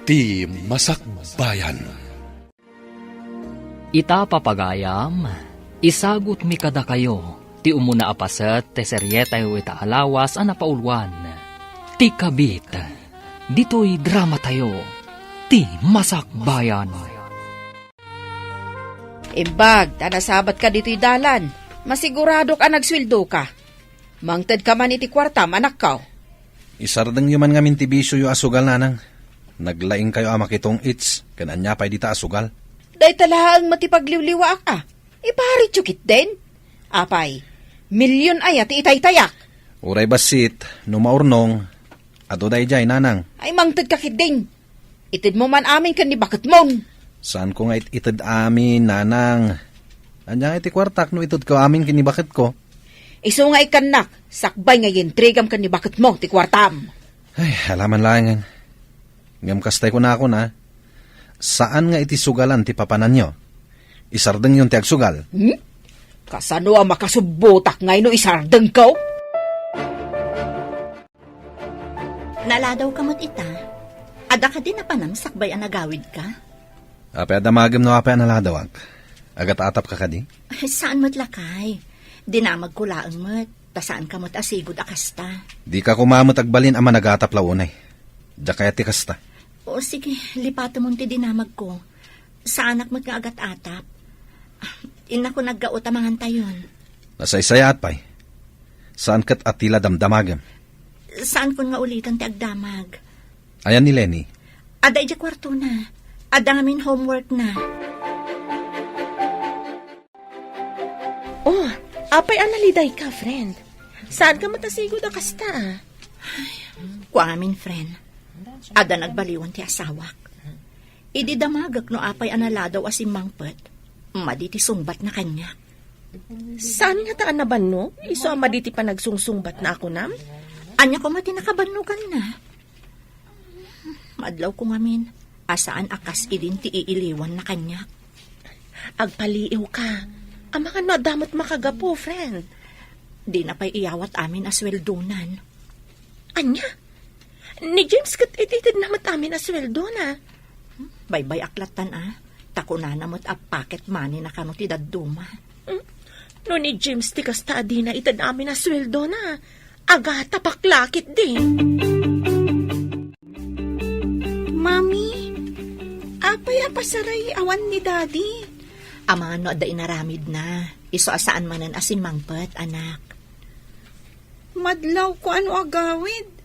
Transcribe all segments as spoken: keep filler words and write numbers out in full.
Ti Masakbayan. Ita, papagayam, isagutmi kadakayo ti umuna a paset ti serietayo ita a lawas a napauluan, Ti Kabit. Ditoy dramatayo, Ti Masakbayan. Imbag ta nasabatka ditoy dalan, masiguradok a nagsueldoka. Mangtedka man iti kuartam, anakko. Isardengyo man ngamin ti bisioyo a sugal, nanang. Naglaingkayo a makitong-its ken ania pay dita a sugal. Dayta laeng met ti pagliwliwaak a. Iparityo ketdin. Apay, milyon aya ti itaytayak? Uray bassit, no maurnong, adu daydiay, nanang. Ay, mangtedka ketdin. Itedmo man amin ken ni baketmon. Saanko nga it-ited amin, nanang. Ania nga iti kuartak no itedko amin ken ni baketko? Isu nga ikkannak, sakbay nga iyentrigam ken ni baketmo ti kuartam. Ay, alaman laengen. Ngem kastay kunakon a, saan nga iti sugalan ti papananyo. Isardengyon ti agsugal. Hmm? Kasano a makasubbotak nga ino isardengko? Naladawka met ita. Adda kadi napanam sakbay a nagawidka? Apay a damagem no apay a naladawak? Agat-atapka kadi? Ay, saan met lakay. Dinamagko laeng met, ta saanka met a sigud a kasta. Dika koma met agbalin a managatap la unay. Diak kayat ti kasta. O sige, lipatemon ti dinamagko. Saanak met nga agat-atap. Innakon aggaot a mangantayon. Nasaysayaat pay. Saan ket a ti la damdamagem. Saankon nga uliten ti agdamag. Ayan ni Lenny? Adda idiay kuartona. Adda ngamin homework na. Oh, apay a nalidayka, friend? Saanka met a sigud a kasta a? Kua ngamin, friend. Adda nagbaliwan ti asawak. Idi damagek no apay a naladaw a simmangpet, madi ti sungbatna kaniak. Saan ngata a nabannog? Isu a madi ti panagsungsungbatna a kunam? Ania koma ti nakabannoganna? Madlawko ngamin a saan a kas idin ti iiliwanna kaniak. Agpaliiwka. Amangan no adda met makagapu, friend. Dina pay iyawat amin a sueldonan. Ania? Ni James ket ititedna met amin a sueldona. Baybay-ak lattan a, ta kunana met a pocket money na kano ti dadduma. Hmm? No ni James ti kasta a dina ited amin a sueldona, agatapak la ketdi. Mami, apay a pasaray awan ni Daddy? Amangan no adda inaramidna, isu a saan manen a simmangpet, anak. Madlawko a no agawid.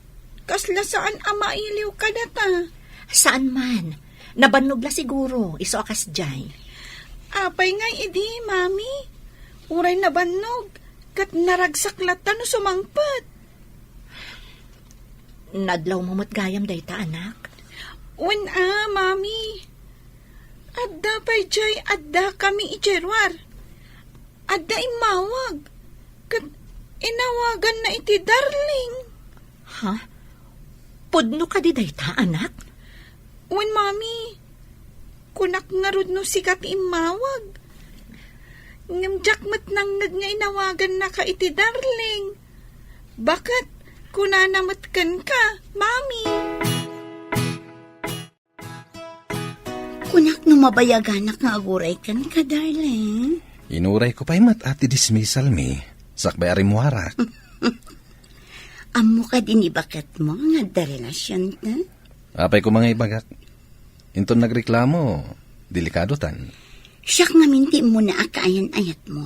Kasla saan a mailiw kadata. Saan man. Nabannog la siguro, isu a kasdiay. Apay ngay idi, Mami? Uray nabannog, ket naragsak latta no sumangpet. Nadlawmo met gayam dayta, anak? Wen a, Mami. Adda pay diay addakami idiay ruar. Adda immawag. Ket inawaganna iti darling. Ha? Pudno kadi dayta, anak? Wen, Mami. Kunak ngarud no sika ti immawag. Ngem diak met nangngeg nga inawagannaka iti darling. Baket, kunana met kenka, Mami. Kunak no mabayaganak nga aguray kenka, darling. Inurayko pay met a ti dismissal mi, sakbay a rimmuarak. Ammo kadi ni baketmo nga adda relasionta? Apay koma nga ibagak. Inton nagreklamo, delikadotan. Siak ngamin ti immuna a kaayan-ayatmo.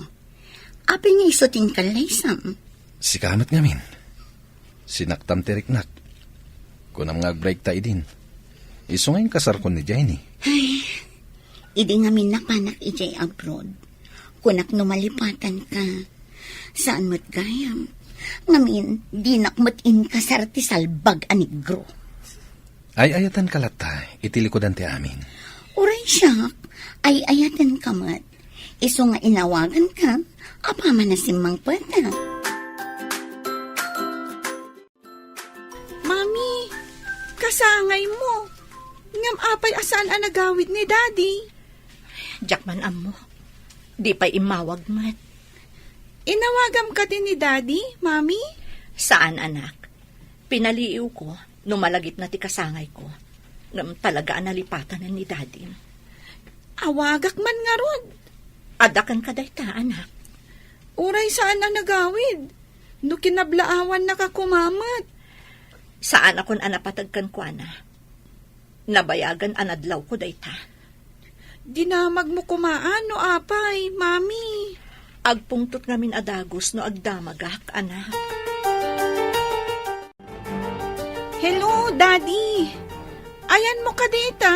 Apay nga isu ti inkallaysam? Sika met ngamin. Sinaktam ti riknak. Kunam nga agbreakta idin. Isu nga inkasarkon ni Jenny. Ay, idi ngamin napanak idiay abroad, kunak no malipatanka. Saan met gayam. Ngamin, dinak met inkasar ti salbag a negro. Ay-ayatenka latta iti likudan ti amin. Uray siak, ay-ayatenka met. Isu nga inawaganka, apaman a simmangpeta. Mami, kasangaymo. Ngem apay a saan a nagawid ni Daddy? Diak man ammo. Di pay immawag met. Inawagam kadi ni Daddy, Mami? Saan, anak. Pinaliiwko no malagipna ti kasangayko. Ngem talaga a nalipatanen ni Dadim. Awagak man ngarud. Adda kenka dayta, anak. Uray saan a nagawid. No kinablaawan nakakumamet. Saanakon a napateg kenkuana. Nabayagan a nadlawko dayta. Dinamagmo koma no apay, Mami. Agpungtot ngamin a dagus no agdamagak, anak. Hello, Daddy. Ayanmo kadi ita?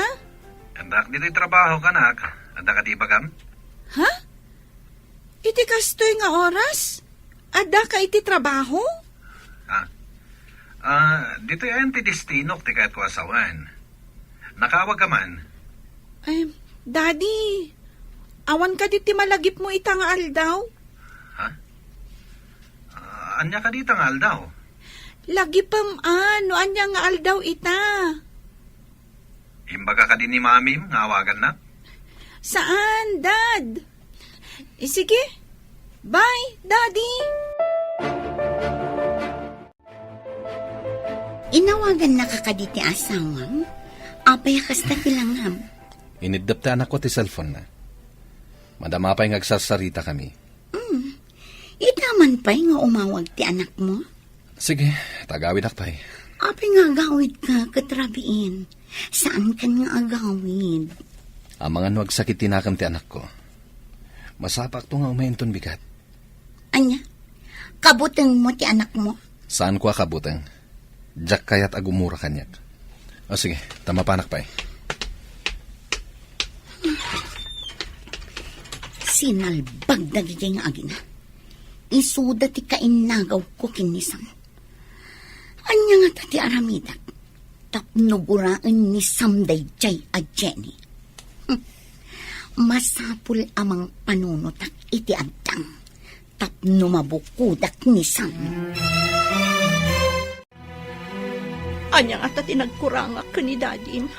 Addak ditoy trabaho, anak. Adda kadi ibagam? Ha? Iti kastoy nga oras? Addaka iti trabaho? Ah. Ah, ditoy ayan ti destinok ti kayatko a sawen. Nakaawag ka man? Ay, Daddy, awan kadi ti malagipmo ita nga aldaw? Ha? Ah, ania kadi ita nga aldaw? Lagipem a, no ania nga aldaw ita. Imbaga kadi ni Mamim nga awagannak? Saan, Dad? Eh, sige. Bye, Daddy. Inawagannaka kadi ti asawam? Apay a kasta ti langam? Iniddep ti anakko ti cellphone-na. Madama pay nga agsarsaritakami. Hmm. Ita man pay nga umawag ti anakmo? Sige, ta agawidak pay. Apay nga agawidka ket rabiin? Saankan nga agawid? Amangan no agsakit ti nakem ti anakko. Masapakto nga umay inton bigat. Ania? Kabutengmo ti anakmo? Saanko a kabuteng. Diak kayat a gumura kaniak. O sige, ta mapanak pay. Sinalbag dagiti nga agina. Isuda ti kainnagawko ken ni Sam. Ania ngata ti aramidek tapno guraen ni Sam daydiay a Jenny? Hm. Masapul a mangpanunotak iti addang tapno mabukodak ni Sam. Ania ngata ti nagkurangak ken ni Dadim?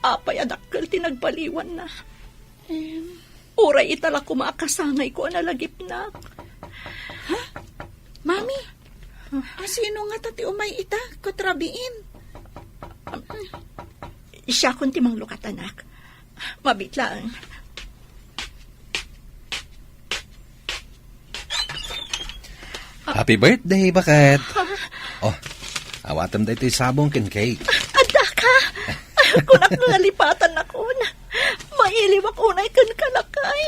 Apay a dakkel ti nagbaliwanna? Em. Uray ita la koma a kasangayko a nalagipnak. Ha? Mami, asino ngata ti umay ita ket rabiin? Siakon ti manglukat, anak. Mabiit laeng. Happy birthday, baket. Oh, awatem daytoy sabong ken cake. Adda ka? Kunak nga nalipatannakon. Mailiwak unay kenka, lakay.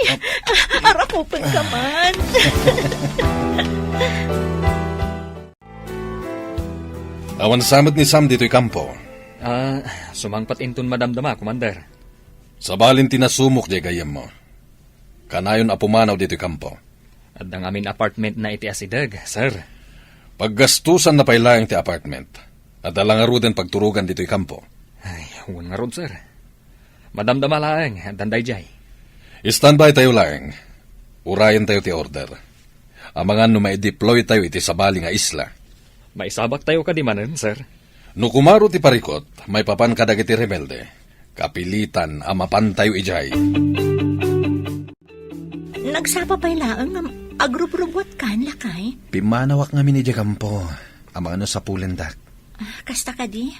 Arakupen ka man. Awan sa met ni Sam ditoy kampo. Ah, sumangpet inton madamdama, Commander. Sabalin ti nasumok diay gayyemmo. Kanayon a pumanaw ditoy kampo. Adda ngamin apartmentna iti asideg, sir. Paggastusanna pay laeng ti apartment. Adda la ngaruden pagturogan ditoy kampo. Ay, wen ngarud, sir. Madamdama laeng, addan daydiay. Standby tayo laeng. Urayen tayo ti order. Amangan no maideploy tayo iti sabali nga isla. Maisabak tayo kadi manen, sir? No kumaro ti parikot, maipapan kadagiti rebelde. Kapilitan a mapan tayo idiay. Nagsapa pay laeng nga agrubrubuatkan, lakay? Pimmanawak ngamin idiay kampo. Amangan no sapulendak. Ah, kasta kadi?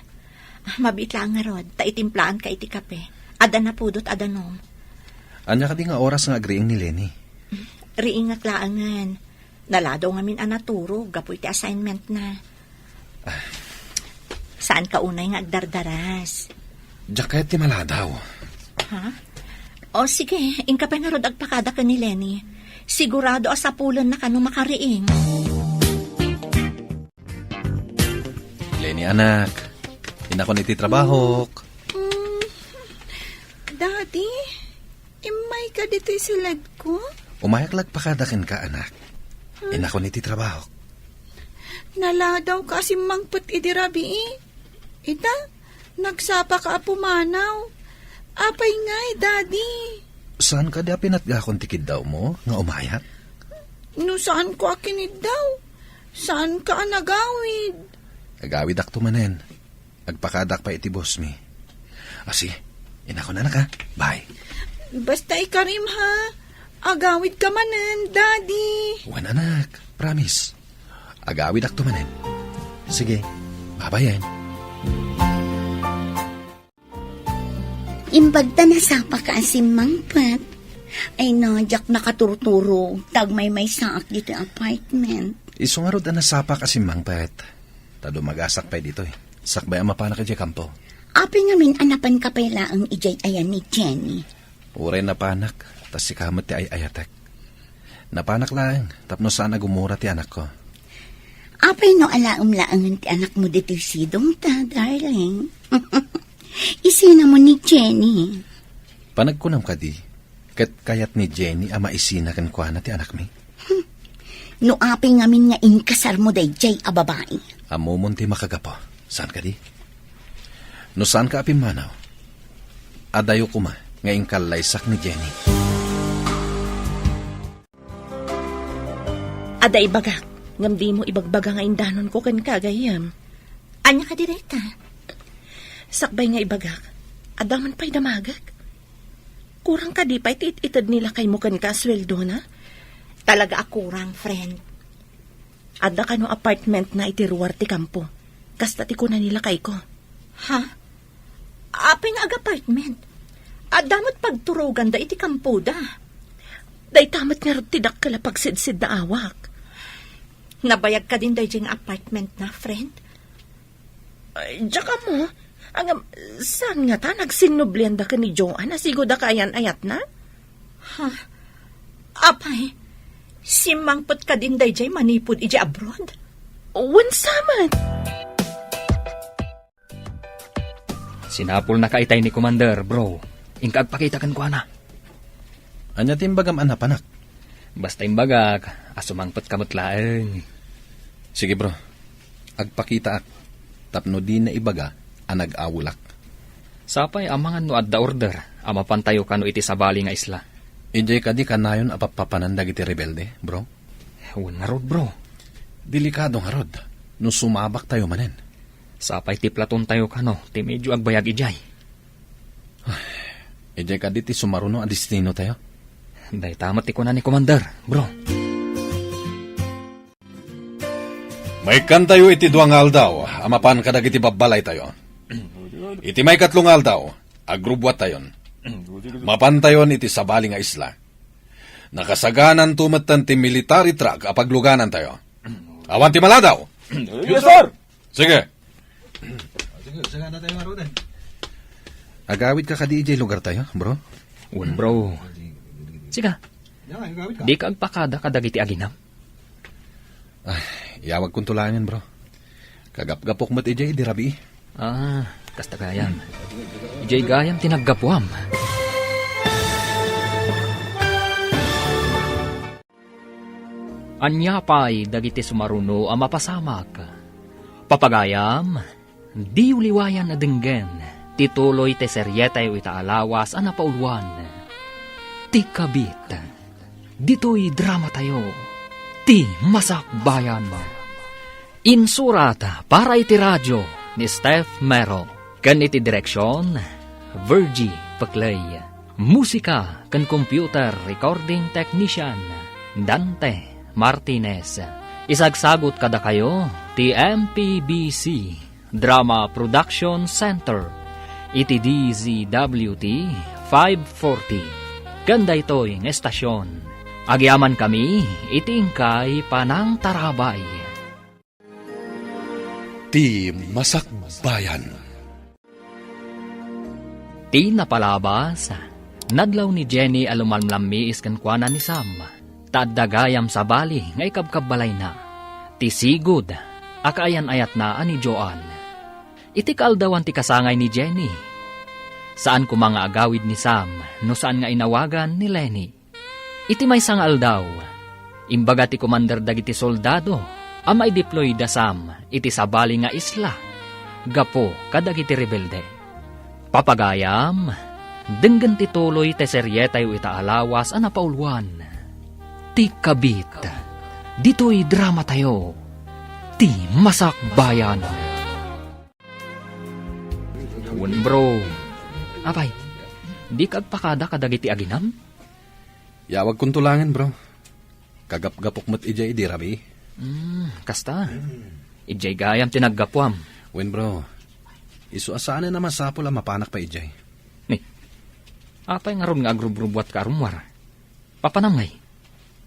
Ah, mabiit laeng ngarud, ta itimplaanka iti kape. Adda napudot a danum. Ania kadi nga oras nga agriing ni Lenny? Riingak laengen. Naladaw ngamin a naturog gapu iti assignment-na. Ah. Saanka unay nga agdardaras? Diak kayat ti maladaw. Ha? O sige, inka pay ngarud agpakada ken ni Lenny. Sigurado a sapulenna kano makariing. Lenny, anak, inakon iti trabahok. Mm, Daddy, immayka ditoy siledko? Umayak la agpakada kenka, anak. Inakon iti trabahok. Naladawka a simmangpet idi rabii. Ita, nagsapaka a pumanaw. Apay ngay, Daddy? Saan kadi a pinatgakon ti kiddawmo nga umayak? No saanko a kiniddaw, saanka a nagawid. Agawidakto manen. Agpakadak pay iti boss mi. Asi, inakon, anak, ha? Bye. Basta ikarim, ha? Agawidka manen, Daddy. Wen, anak. Promise. Agawidakto manen. Sige. Babayen. Imbag ta nasapak a simmangpet. Ay na, diak nakaturturog, ta agmaymaysaak ditoy apartment. Isu ngarud a nasapak a simmangpet. Ta dumagasak pay ditoy. Sakbay a mapanak idiay kampo. Apay ngamin a napanka pay laeng idiay ayan ni Jenny? Uray napanak, ta sika met ti ay-ayatek. Napanak laeng, tapno saan a gumura ti anakko. Apay no alaem laengen ti anakmo ditoy sidongta, darling? Isinamon ni Jenny. Panagkunam kadi, ket kayat ni Jenny a maisina kenkuana ti anakmi? No apay ngamin nga inkasarmo daydiay a babai. Ammomon ti makagapu. Saan kadi? No saanka a pimmanaw, adayo koma nga inkallaysak ni Jenny. Adda ibagak, ngem dimo ibagbaga nga indanonko kenka, gayyem. Ania kadi dayta? Sakbay nga ibagak, adda man pay damagek. Kurang kadi pay ti it-ited ni lakaymo kenka a sueldona? Talaga a kurang, friend. Adda kano apartmentna iti ruar ti kampo. Kasta ti kuna ni lakayko. Ha? Apay nga ag-apartment? Adda met pagturoganda iti kampoda. Dayta met ngarud ti dakkel a pagsidsidnaawak. Nabayag kadin daydiay nga apartmentna, friend? Ay, diak ammo. Ngem, saan ngata, nagsinnublianda ken ni Joan a sigud a kaayan-ayatna? Ha? Apay, simmangpet kadin daydiay manipud idiay abroad? Wen sa met. Sinapulnaka itay ni Commander, bro. Inka agpakita kenkuana. Ania ti imbagam a napanak? Basta imbagak a sumangpetka met laeng. Sige, bro. Agpakitaak tapno dina ibaga a nag-awelak. Sapay amangan no adda order a mapantayo kano iti sabali nga isla. Idiay kadi kanayon a pappapanan dagiti rebelde, bro? Wen ngarud, bro. Delikado ngarud no sumabaktayo manen. Sapay ti platontayo kano ti medyo agbayag idiay. Idiay kadi ti sumaruno a destinotayo? Dayta met ti kuna ni Commander, bro. Maikkantayo iti dua nga aldaw a mapan kadagiti babbalaytayo. Iti maikatlo nga aldaw, agrubbuattayon. Mapantayon iti sabali nga isla. Nakasagananto metten ti military truck a pagluganantayo. Awan ti maladaw! Yes, sir! Sige. Sige, sagana tayo nga, Roden. Agawid ka kadi idiay lugar tayo, bro? Wen, bro. Siga, di ka agpakada kadagiti aginam? Ay, iyawagkon to laengen, bro. Kagapgapok met idiay idi rabii. Ah, kasta gayam. Idiay gayam ti naggapuam. Ania pay dagiti sumaruno a mapasamak? Papagayam, diyo liwayan a denggen ti tuloy ti serietayo ita a lawas a napauluan, Ti Kabit. Ditoy dramatayo, Ti Masakbayan. Insurat para iti radio ni Steph Mero, ken iti direksion, Virgie Peclay. Musika ken computer recording technician, Dante Martinez. Isagsagut kadakayo ti M P B C Drama Production Center iti D Z W T five forty. Ken daytoy nga estasion, agyamankami iti inkay panangtarabay. Ti Masakbayan. Ti napalabas, nadlaw ni Jenny a lumalmlammiis kenkuana ni Sam, ta adda gayam sabali nga ikabkabbalayna, ti sigud a kaayan-ayatna a ni Joan. Iti kaaldawan ti kasangay ni Jenny, saan koma nga agawid ni Sam no saan nga inawagan ni Lenny. Iti maysa nga aldaw, imbaga ti komander dagiti soldado a maideploy da Sam iti sabali nga isla gapu kadagiti rebelde. Papagayam, denggen ti tuloy ti serietayo ita a lawas a napauluan, Ti Kabit. Ditoy dramatayo, Ti Masakbayan. Wen, bro. Apay, dika agpakada kadagiti aginam? Yawagkonto laengen, bro. Kagapgapok met idiay idi rabii. Hmm, kasta. Idiay gayam ti naggapuam. Wen, bro. Isu a saanen a masapul a mapanak pay idiay. Ni, Apay ngarud nga agrubrubuatka a rummuar? Papanam ngay?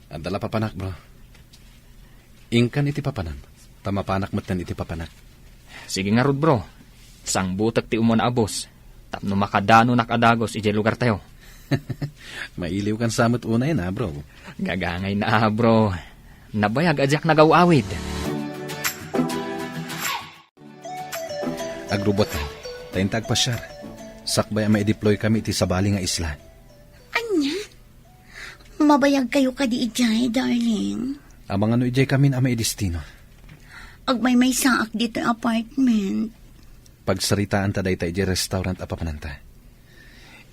Adda la papanak, bro. Inkan iti papanam, ta mapanak metten iti papanak. Sige ngarud, bro. Sangbutek ti umuna a bus tapno makadanonak a dagus idiay lugartayo. Mailiwkan sa met unay na, bro. Gagangay na, bro. Nabayag a diak nagaw-awid. Agrubot, ta inta agpasiar. Sakbay a maidiploy kami iti sabali nga isla. Ania? Mabayag kayo kadi idiay, darling? Amangan no idiay kamin a maidestino. Agmaymaysaak ditoy apartment. Pagsaritaan ta dayta idiay restaurant a papananta.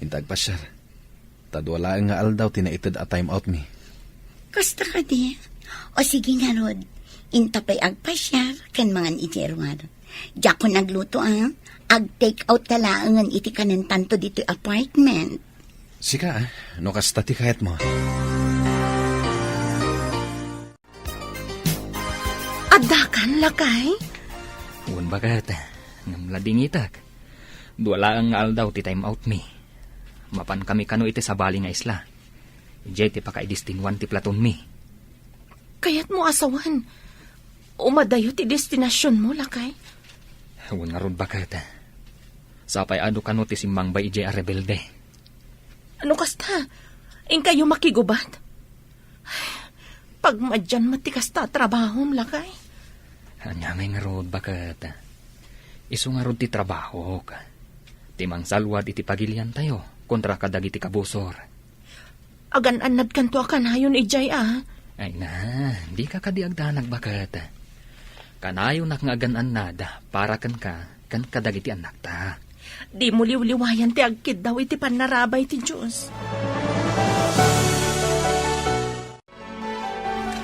Inta agpasiar. Ta dua laeng nga aldaw ti naited a time out mi. Kasta kadi? O sige ngarud, inta pay agpasiar ken mangan iti ruar. Diakon agluto a, ag-take out ta laengen iti kanentanto ditoy apartment. Sika, ah, no kasta ti kayatmo. Addakan, lakay? Wen, baket. Ngem ladingitek. Dua laeng nga aldaw ti time out mi. Mapan kami kano iti sabali nga isla. Idiay ti pakaidestinuan ti platon mi. Kayatmo a sawen, umadayo ti destinasionmo, lakay? Wen ngarud, baket. Sapay adu kano ti simmangbay idiay a rebelde. Ano kasta? Inkayo makigubat? Pagmadian met ti kasta a trabahom, lakay. Ania ngay ngarud, baket? Isu ngarud ti trabahok. Ti mangsalwad iti pagiliantayo kontra kadagiti kabusor. Agan-annadkanto a kanayon idiay, a. Ay na, dika kadi agdanag, baket. Kanayonak nga agan-annad para kenka ken kadagiti annakta. Dimo liwliwayan ti agkiddaw iti pannarabay ti Dios.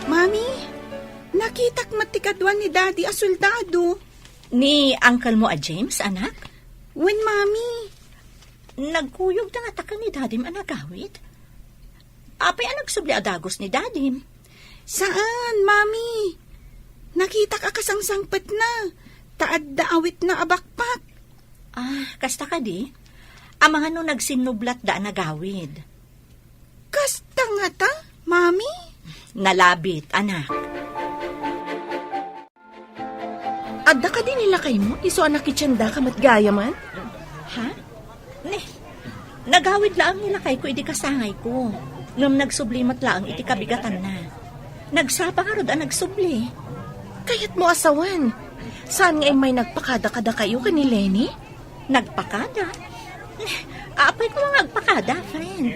Mami, nakitak met ti kaduan ni Daddy a soldado. Ni uncle mo a James, anak? Wen, Mami. Nagkuyog ta nga taka ni Dadim a nagawid? Apay a nagsubli a dagus ni Dadim? Saan, Mami. Nakitak a kasangsangpetna, ta adda awitna a backpack. Ah, kasta kadi? Amangan no nagsinnublatda a nagawid? Kasta ngata, Mami? Nalabit, anak. Adda kadi ni lakaymo, isu a nakitiendaka met gayamen? Ha? Ne, nagawid laeng ni lakayko idi kasangayko. Ngem nagsubli met laeng iti kabigatanna. Nagsapa ngarud a nagsubli. Kayatmo a sawen. Saan nga immay nagpakada kadakayo ken ni Lenny? Nagpakada? Apay koma nga agpakada, friend?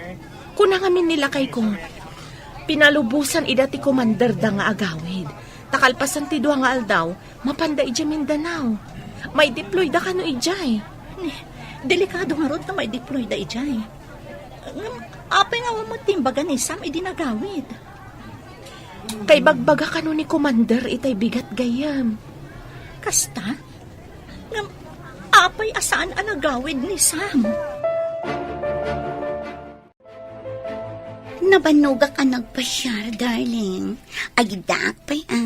Kuna ngamin ni lakayko, pinalubosan ida ti komanderda nga agawid. Ta kalpasan ti dua nga aldaw, mapanda idiay Mindanao. Maideployda kano idiay. Delikado ngarud ta maideployda idiay. Ngem, apay nga awan met ti imbaga ni Sam idi nagawid? Kaibagbaga kano ni Commander itay bigat gayyem. Kasta? Ngem, apay a saan a nagawid ni Sam? Nabannogak a nagpasiar, darling. Agiddaak pay, a.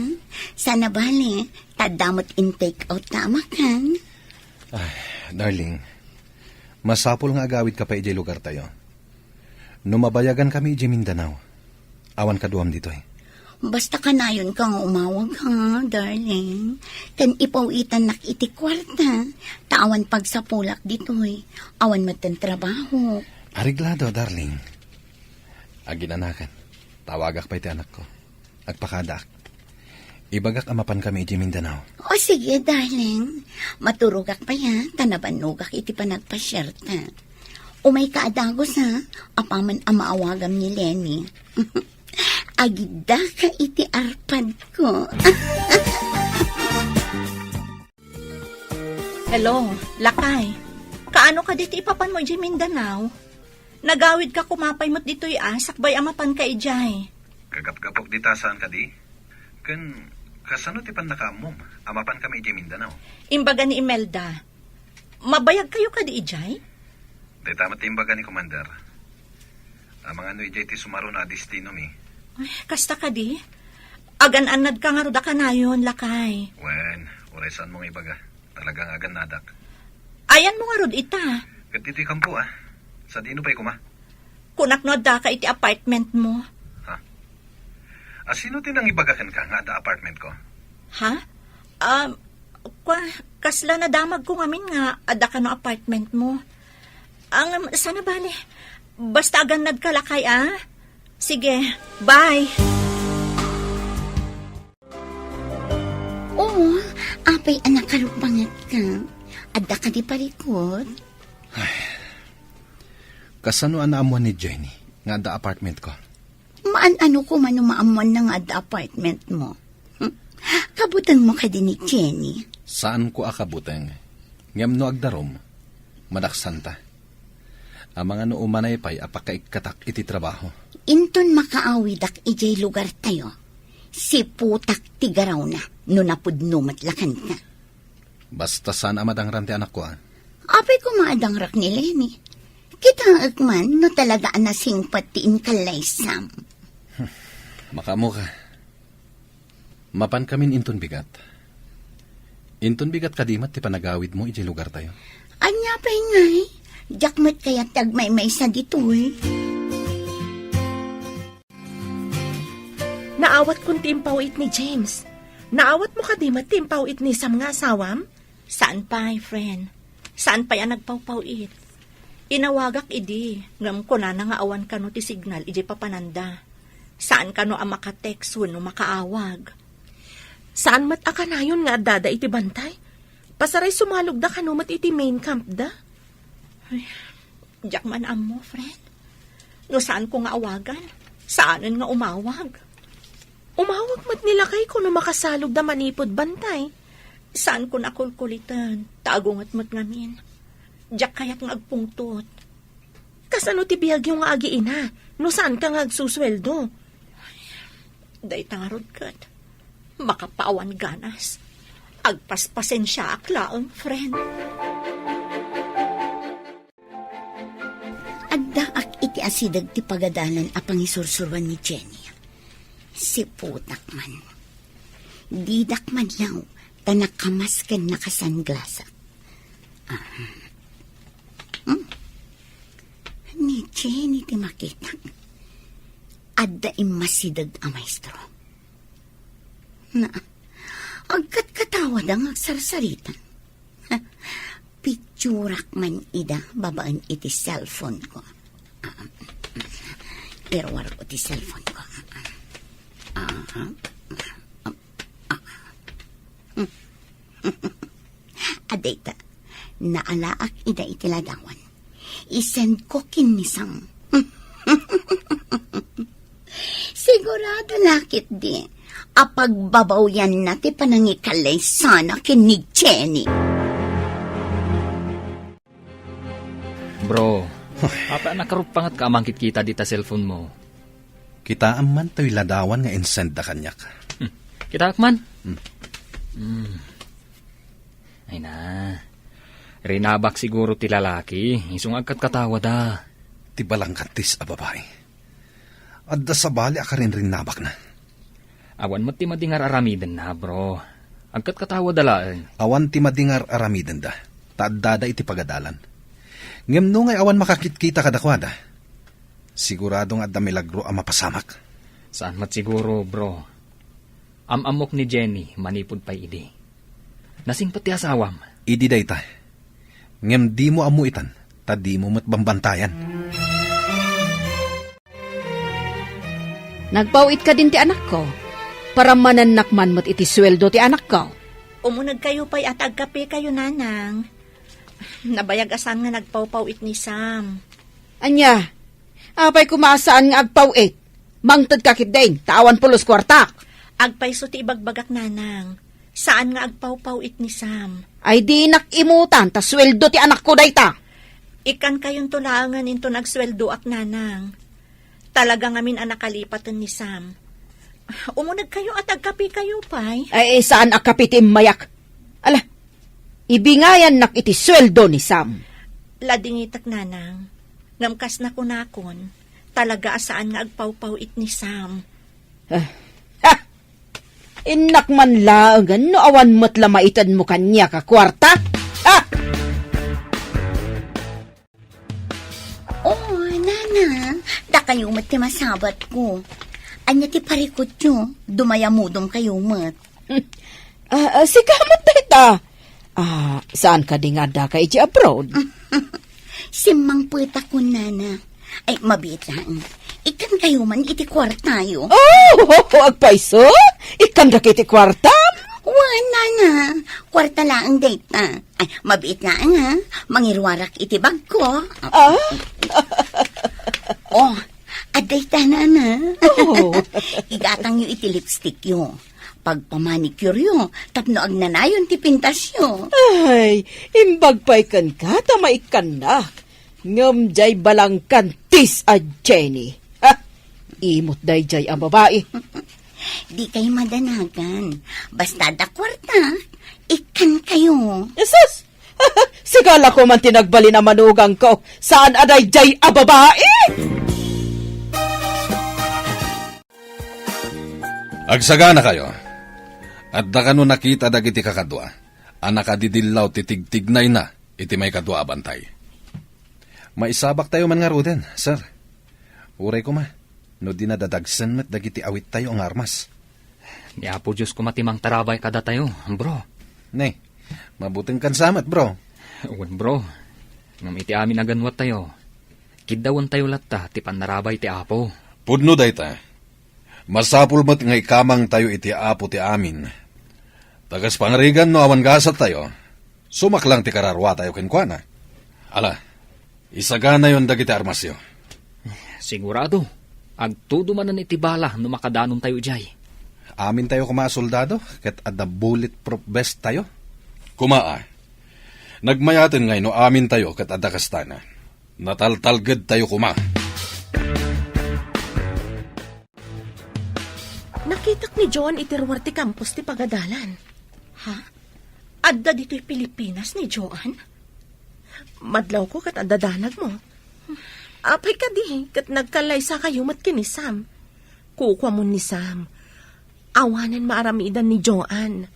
Saan a bale, ta adda met in-take out ta a makan. Ay, darling, masapul nga agawidka pay idiay lugartayo. No mabayagan kami idiay Mindanao, awan kaduam ditoy. Basta kanayonka nga umawag, ha, darling. Ken ipaw-itannak iti kuarta, ta awan pagsapulak ditoy. Awan metten trabaho. Areglado, darling. Aginanakan, tawagak pay ti anakko. Agpakadaak. Ibagak a mapankami idiay Mindanao. O, sige, darling. Maturogak pay, ha, ta nabannogak iti panagpasiarta. Umayka a dagus, ha, apaman a maawagam ni Lenny. Agiddaka iti arpadko. Hello, lakay. Kaano kadi ti ipapanmo idiay Mindanao? Nagawidka koma pay met ditoy a, sakbay a mapanka idiay. Kagapgapok dita saan kadi? Ken kasano ti pannakaammom a mapankami idiay Mindanao? Imbaga ni Imelda, mabayagkayo kadi idiay? Dayta met ti imbaga ni Commander. Amangan no idiay ti sumaruno a destinomi. Ay, kasta kadi? Agan-annadka ngarud a kanayon, lakay. Wen, uray saanmo nga ibaga. Talaga nga agannadak. Ayanmo ngarud ita? Ket ditoy kampo, a. Sadino pay koma? Kunak no addaka iti apartment mo. Ha? A, sino ti nangibaga kenka nga adda apartment ko? Ha? Ah, kwa, kasla nadamag ko ngamin nga adda kano apartment mo. Ang, sana bale. Basta agannad ka lakay, ah. Sige, bye. Oo, apay a nakaruppanget ka. Adda ka di parikot? Kasano a naammuan ni Jenny nga adda apartment ko? Maan-ano ko man no maammuanna nga adda apartment mo. Hmm? Kabuteng mo kadi ni Jenny? Saan ko a kabuteng. Ngem no agdarum, madaksanta. Amangan no umanay pay a pakaikkatak iti trabaho. Inton makaawidak idiay lugar tayo, siputak ti garawna no napudno met la kenka. Basta saan a madangran ti anakko, ah. Apay koma a dangrak ni Lenny. Kitaek man no talaga a nasingpet ti inkallaysam. Makaammo ka. Mapankamin inton bigat. Inton bigat kadi met ti panagawidmo idiay lugartayo. Ania pay ngay? Diak met kayat ti agmaymaysa ditoy. Naawatkon ti impaw-it ni James. Naawatmo kadi met ti impaw-it ni Sam nga asawam? Saan pay, friend. Saan pay a nagpawpaw-it. Inawagak idi, ngem kunana nga awan kano ti signal idiay papananda. Saan kano a maka-text wenno makaawag. Saan met a kanayon nga addada iti bantay? Pasaray sumalogda kano met iti main camp da? Ay, diak man ammo, friend. No saanko nga awagan, saanen nga umawag. Umawag met ni lakayko no makasalogda manipud bantay. Saanko nakulkuliten, ta agunget met ngamin. Diak kayat nga agpungtot. Kasano ti biagyo nga agiina no saanka nga agsusueldo? Dayta ngarud ket makapaawan ganas. Agpaspasensiaak laeng, friend. Addaak iti asideg ti pagadalan a pangisursuruan ni Jenny. Siputak man. Didak maniaw ta nakamas ken nakasanglasak. Ah. Hmm? Ni Jenny ti makitak. Adda immasideg a maestro. Na, agkatkatawada nga agsarsarita. Picturak man ida babaen iti cellphone ko. Ah, iruar ko ti cellphone ko. Ah, ah, ah. Adayta, naalaak ida iti ladawan. I-send ko ken ni Sam. Sigurado la ketdi a pagbabawyanna ti panangikallay sana ken ni Jenny. Bro, apay a nakaruppanget ka a mangkitkita dita cellphone mo? Kitaem man toy ladawan nga insend da kaniak. Hmm. Kitaek man? Hmm. Hmm. Ay na. Rinabak siguro ti lalaki, isu nga agkatkatawada. Ti balangkattis a babai. Adda sabali a karinrinnabakna. Awan met ti madi nga ar-aramidenna, bro. Agkatkatawada laeng. Awan ti madi nga ar-aramidenda, ta addada iti pagadalan. Ngem no ngay awan makakitkita kadakuada, sigurado nga adda milagro a mapasamak. Saan met siguro, bro. Am-ammok ni Jenny manipud pay idi. Nasingpet ti asawam. Idi dayta. Ngem dimo ammo itan, ta dimo met bambantayan. Nagpaw-it kadin ti anakko. Parammanennak man met iti sueldo ti anakko. Umunegkayo pay a ta agkapekayo, Nanang. Nabayag a saan nga nagpawpaw-it ni Sam. Ania? Apay koma a saan nga agpaw-it? Mangted ka ketdin, ta awan pulos kuartak. Agpayso ti ibagbagak, Nanang. Saan nga agpawpaw-it ni Sam. Ay, dinak imutan, ta sueldo ti anakko dayta. Ikkankayonto laengen inton agsueldoak, Nanang. Talaga ngamin a nakalipaten ni Sam. Umunegkayo a ta agkapekayo pay. Ay, saan a kape ti immayak? Ala, ibingayannak iti sueldo ni Sam. Ladingitek, Nanang. Ngem kas nakunakon, talaga a saan nga agpawpaw-it ni Sam. Ah, ha! Innak man laengen no awan met la maitedmo kaniak a kuarta? Ha! Oh, Nanang. Ha? Dakayo met ti masabatko. Ania ti parikutyo? Dumayamudom kayo met. Ah, ah, sika met dayta. Ah, saan kadi nga addaka iti abroad? Simmangpetakon, nana. Ay, mabiit laeng. Ikkan kayo man iti kuartayo. Oh, agpayso? Ikkandak iti kuartam? Wen, nana. Kuarta laeng dayta. Ay, mabiit laeng, ha? Mangiruarak iti bagko. Ah? Oh, adda ita, nana. Oh. Igatangyo iti lipstickyo. Pagpamanicuryo, tapno agnanayon ti pintasyo. Ay, imbag pay kenka ta maikkannak. Ngem diay balangkantis a Jenny. Ha? Imot daydiay a babai. Di kayo madanagan. Basta da kuarta, ikkan kayo. Jesus! Sigala ko man ti nagbalin a manugangko. Saan a daydiay a babai? Agsagana kayo. Adda kano nakita dagiti kakadua a nakadidillaw ti tigtignayna iti maikadua a bantay? Maisabak tayo man ngaruden, sir. Uray koma, no di nadadagsen met dagiti awittayo nga armas. Ni Apo Dios koma ti mangtarabay kadatayo, bro. Ne, mabutengkan sa met, bro. Wen, bro. Ngem iti amin a ganwattayo, kiddawentayo latta ti pannarabay ti Apo. Pudno dayta. Masapul met nga ikamangtayo iti Apo ti amin. Ta kas pangarigan no awan gasattayo, sumaklang ti kararuatayo kenkuana. Ala, isaganayon dagiti armasyo. Sigurado, agtudo manen iti bala no makadanontayo idiay. Amintayo koma a soldado ket adda bulletproof vest tayo. Koma a, nagmayaten ngay no amintayo ket adda kastana. Nataltalgedtayo koma. Nakitak ni Joan iti ruar ti kampus ti pagadalan. Ha? Adda ditoy Pilipinas ni Joan? Madlawko ket adda danagmo. Apay kadi ket nagkallaysakayo met ken ni Sam? Kukuamon ni Sam. Awanen maaramidan ni Joan.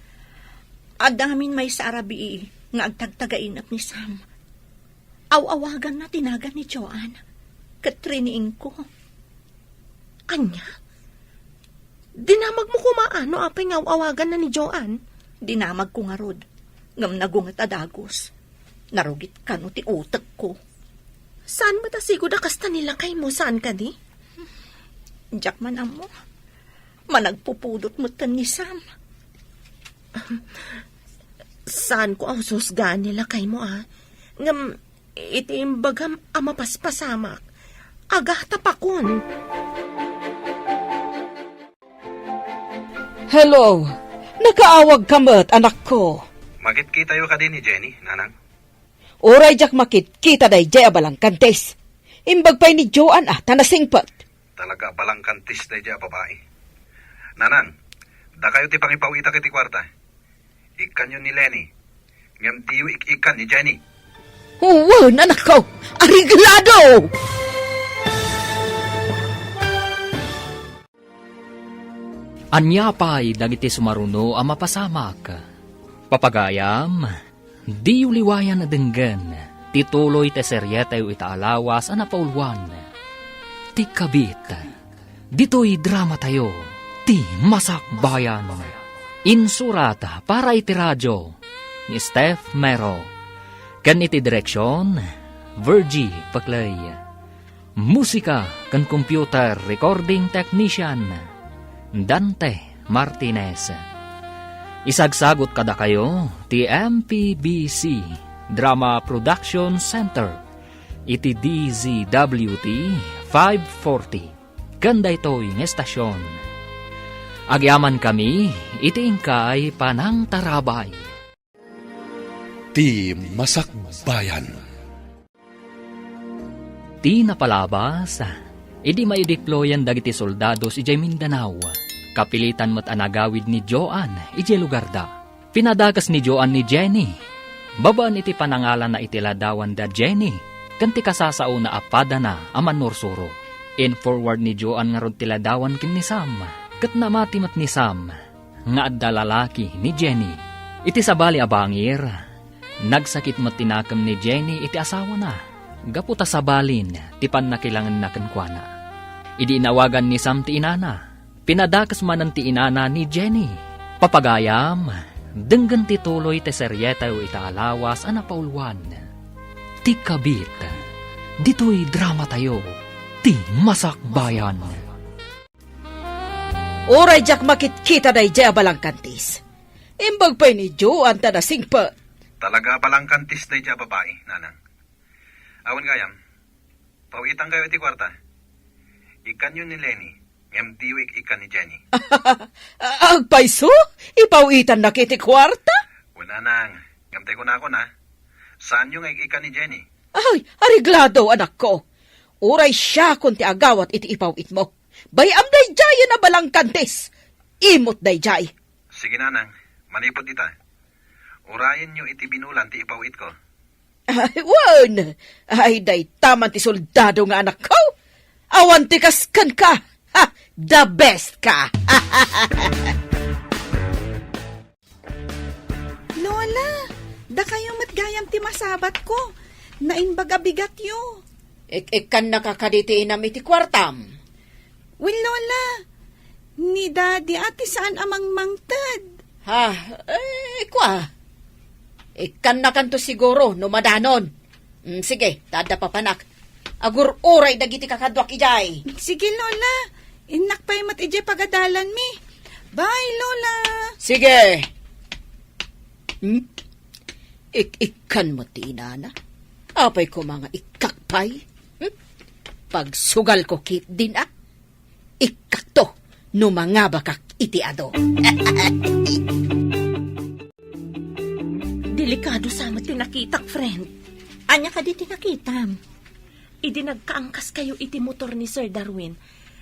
Adda ngamin maysa a rabii nga agtagtagainep ni Sam. Aw-awaganna ti nagan ni Joan ket riniingko. Ania? Dinamagmo koma a no apay nga aw-awaganna ni Joan? Dinamagko ngarud, ngem nagunget a dagus. Narugit kano ti utekko. Saan met a sigud a kasta ni lakaymo, saan kadi? Diak man ammo. Managpupudot metten ni Sam. Saanko a husgan ni lakaymo, a. Ngem iti imbagam a mapaspasamak, agatapakon. Hello. Nakaawagka met, anakko. Makitkitayo kadi ni Jenny, nanang? Uray diak makitkita daydiay a balangkantis. Imbag pay ni Joan a ta nasingpet. Talaga a balangkantis daydiay a babai. Nanang, dakayo ti pangipaw-itak iti kuarta. Ikkanyo ni Lenny. Ngem diyo ik-ikkan ni Jenny. Wen, anakko! Areglado! Ania pay dagiti sumaruno a mapasamak? Papagayam, diyo liwayan a denggen ti tuloy ti serietayo ita a lawas a napauluan, Ti Kabit. Ditoy dramatayo, Ti Masakbayan. Insurat para iti radio ni Steph Mero, ken iti direksion, Virgie Paclay. Musika ken computer recording technician, Dante Martinez. Isagsagut kadakayo ti M P B C Drama Production Center iti D Z W T five forty ken daytoy nga estasion. Agyamankami iti inkay panangtarabay. Ti Masakbayan. Ti napalabas, idi maideployan dagiti soldados idiay Mindanao, kapilitan met a nagawid ni Joan idiay lugarda. Pinadakes ni Joan ni Jenny. Babaen iti panangalanna iti ladawan da Jenny ken ti kasasaona a padana a mannursuro. In-forward ni Joan ngarud ti ladawan ken ni Sam, ket namati met ni Sam nga adda lalaki ni Jenny. Iti sabali a bangir, nagsakit met ti nakem ni Jenny iti asawana. gapu ta sabalin ti pannakilangenna kenkuana. Idi inawagan ni Sam ti inana, pinadakes manen ti inana ni Jenny. Papagayam, denggen ti tuloy ti serietayo ita a lawas a napauluan, Ti Kabit. Ditoy dramatayo, Ti Masakbayan. Uray diak makitkita daydiay a balangkantis. Imbag pay ni Joan ta nasingpet. Talaga a balangkantis daydiay a babai, nanang. Awan gayam, pawitankayo iti kuarta. Ikkanyo ni Lenny, ngem diyo ik-ikkan ni Jenny. Agpayso? Ipawitannaka iti kuarta? Wen, nanang, ngem tay kunakon, a, saanyo nga ik-ikkan ni Jenny. Ay, areglado, anakko. Uray siakon ti agawat iti ipawitmo. Bay-am daydiayen a balangkantis. Imot daydiay. Sige, nanang, manipud ita, urayenyo iti binulan ti ipawitko. Ay, wen! Ay, dayta man ti soldado nga anakko. Awan ti kas kenka. Ha, the best ka. Lola, dakayo met gayam ti masabatko. Naimbag a bigatyo. Ik-ikkannaka kadi ti inam iti kuartam? Wen, Lola, ni Daddy a ti saan a mangmangted. Ha? Eh, kua. Ikkannakanto siguro no madanon. Mm, sige, ta adda papanak. Agur-uray dagiti kakaduak idiay. Sige, Lola. Innak pay met idiay pagadalanmi. Bye, Lola. Sige. Hmm? Ik-ikkan met ti inana. Apay koma nga ikkak pay? Hmm? Pagsugalko ketdin, a? Ikkakto no mangabakak iti adu. Delikado sa met ti nakitak, friend. Ania kadi ti nakitam? Idi nagkaangkaskayo iti motor ni Sir Darwin,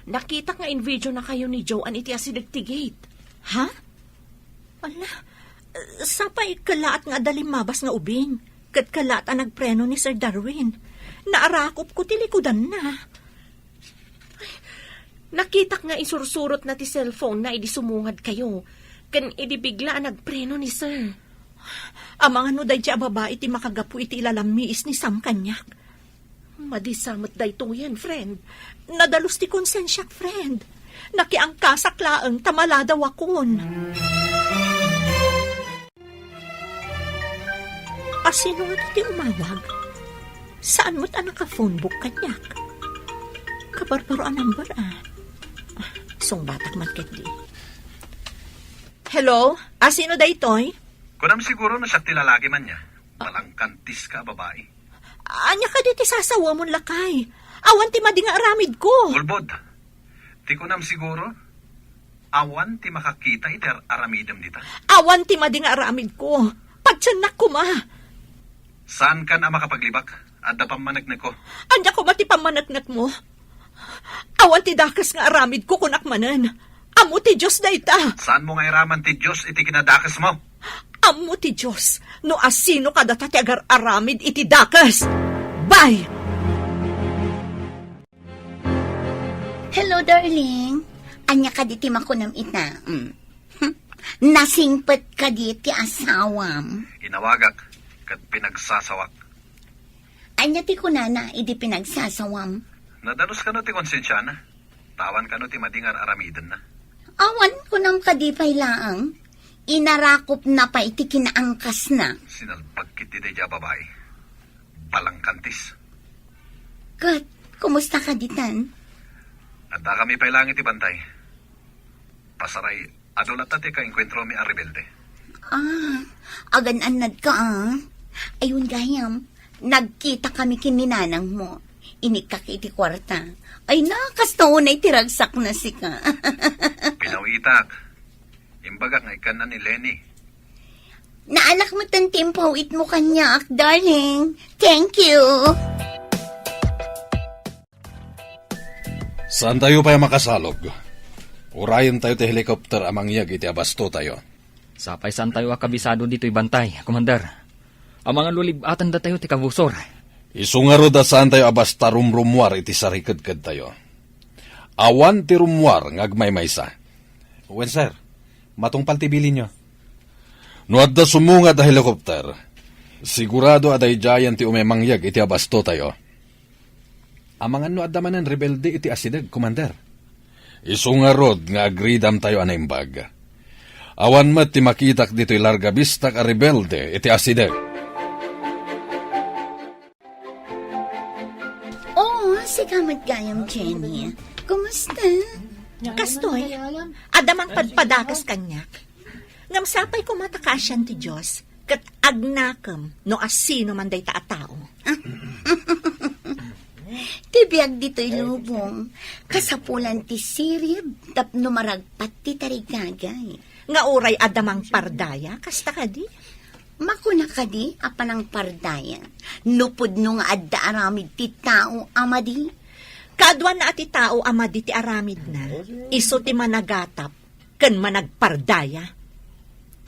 nakitak nga invideonakayo ni Joan iti asideg ti gate. Ha? Ala, sapay kellaat nga adda limmabas nga ubing, ket kellaat a nagpreno ni Sir Darwin. Naarakopko ti likudanna. Ay, nakitak nga isursurotna ti cellphone-na idi sumungadkayo, ken idi bigla a nagpreno ni Sir. Amangan no daydiay a babai ti makagapu iti ilalammiis ni Sam kaniak. Madi sa met daytoyen, friend. Nadalus ti konsensiak, friend. Nakiangkasak laeng ta maladawakon. Asino nga ti umawag? Saan met a naka-phone book kaniak? Kabarbaro a number, a. Ah, sungbatak man ketdi. Hello? Asino daytoy? Kunam siguro no siak ti lalaki man niya. Balangkantis ka a babai. Ania kadi ti sasawamon, lakay? Awan ti madi nga aramidko. Ulbod. Ti kunam siguro, awan ti makakita iti ar-aramidem dita. Awan ti madi nga aramidko. Patiennak koma. Saankan a makapaglibak? Adda pammaneknekko. Ania koma ti pammaneknekmo? Awan ti dakes nga aramidko, kunak manen. Ammo ti Dios dayta. Saanmo nga iraman ti Dios iti kinadakesmo? Ammo ti Dios no asino kadata ti agar-aramid iti dakes. Bye! Hello, darling. Ania kadi ti makunam ita? Mm. Nasingpet kadi ti asawam? Inawagak ket pinagsasawak. Ania ti kunana idi pinagsasawam? Nadalus kano ti konsensiana? Tawan kano ti madi nga ar-aramidenna? Awan, kunam kadi pay laeng. Inarakopna pay ti kinaangkasna. Sinalbag ketdi daydiay a babai. Balangkantis. Ket, kumusta kadi tan? Addakami pay laeng iti bantay. Pasaray, adu latta ti kaenkuentromi a rebelde. Ah, agan-annadka, a. Ay, wen gayam, nagkitakami ken ni nanangmo. Inikkak iti kuarta. Ay na, kasta unay ti ragsakna sika. Pinawitak. Imbagak nga ikkanna ni Lenny. Naanak met ti impawitmo kaniak, darling. Thank you. Saantayo pay a makasalog. Urayentayo ti helicopter a mangyeg iti abastotayo. Sapay saantayo a kabisado ditoy bantay, Commander. Amangan no lib-atendatayo ti kabusor. Isu ngarud a saantayo a basta rumrummuar iti sarikedkedtayo. Awan ti rummuar nga agmaymaysa. Wen, sir. Matungpal ti bilinyo. No adda sumungad a helicopter, sigurado a daydiayen ti umay mangyeg iti abastotayo. Amangan no adda manen rebelde iti asideg, Commander. Isu ngarud nga agridamtayo a naimbag. Awan met ti makitak ditoy larga bistak a rebelde iti asideg. Oh, sika met gayam, Jenny. Kumusta? Kastoy, adda mangpadpadakas kaniak. Ngem sapay koma ta kaasian ti Dios, ket agnakem no asino man dayta a tao. Ti biag ditoy lubong, kasapulan ti sirib tapno maragpat ti tarigagay. Nga uray adda mangpardaya, kasta kadi? Makuna kadi a panangpardaya, no pudno nga adda aramid ti tao a madi? Kaduana a ti tao a madi ti aramidna, isu ti managatap ken managpardaya.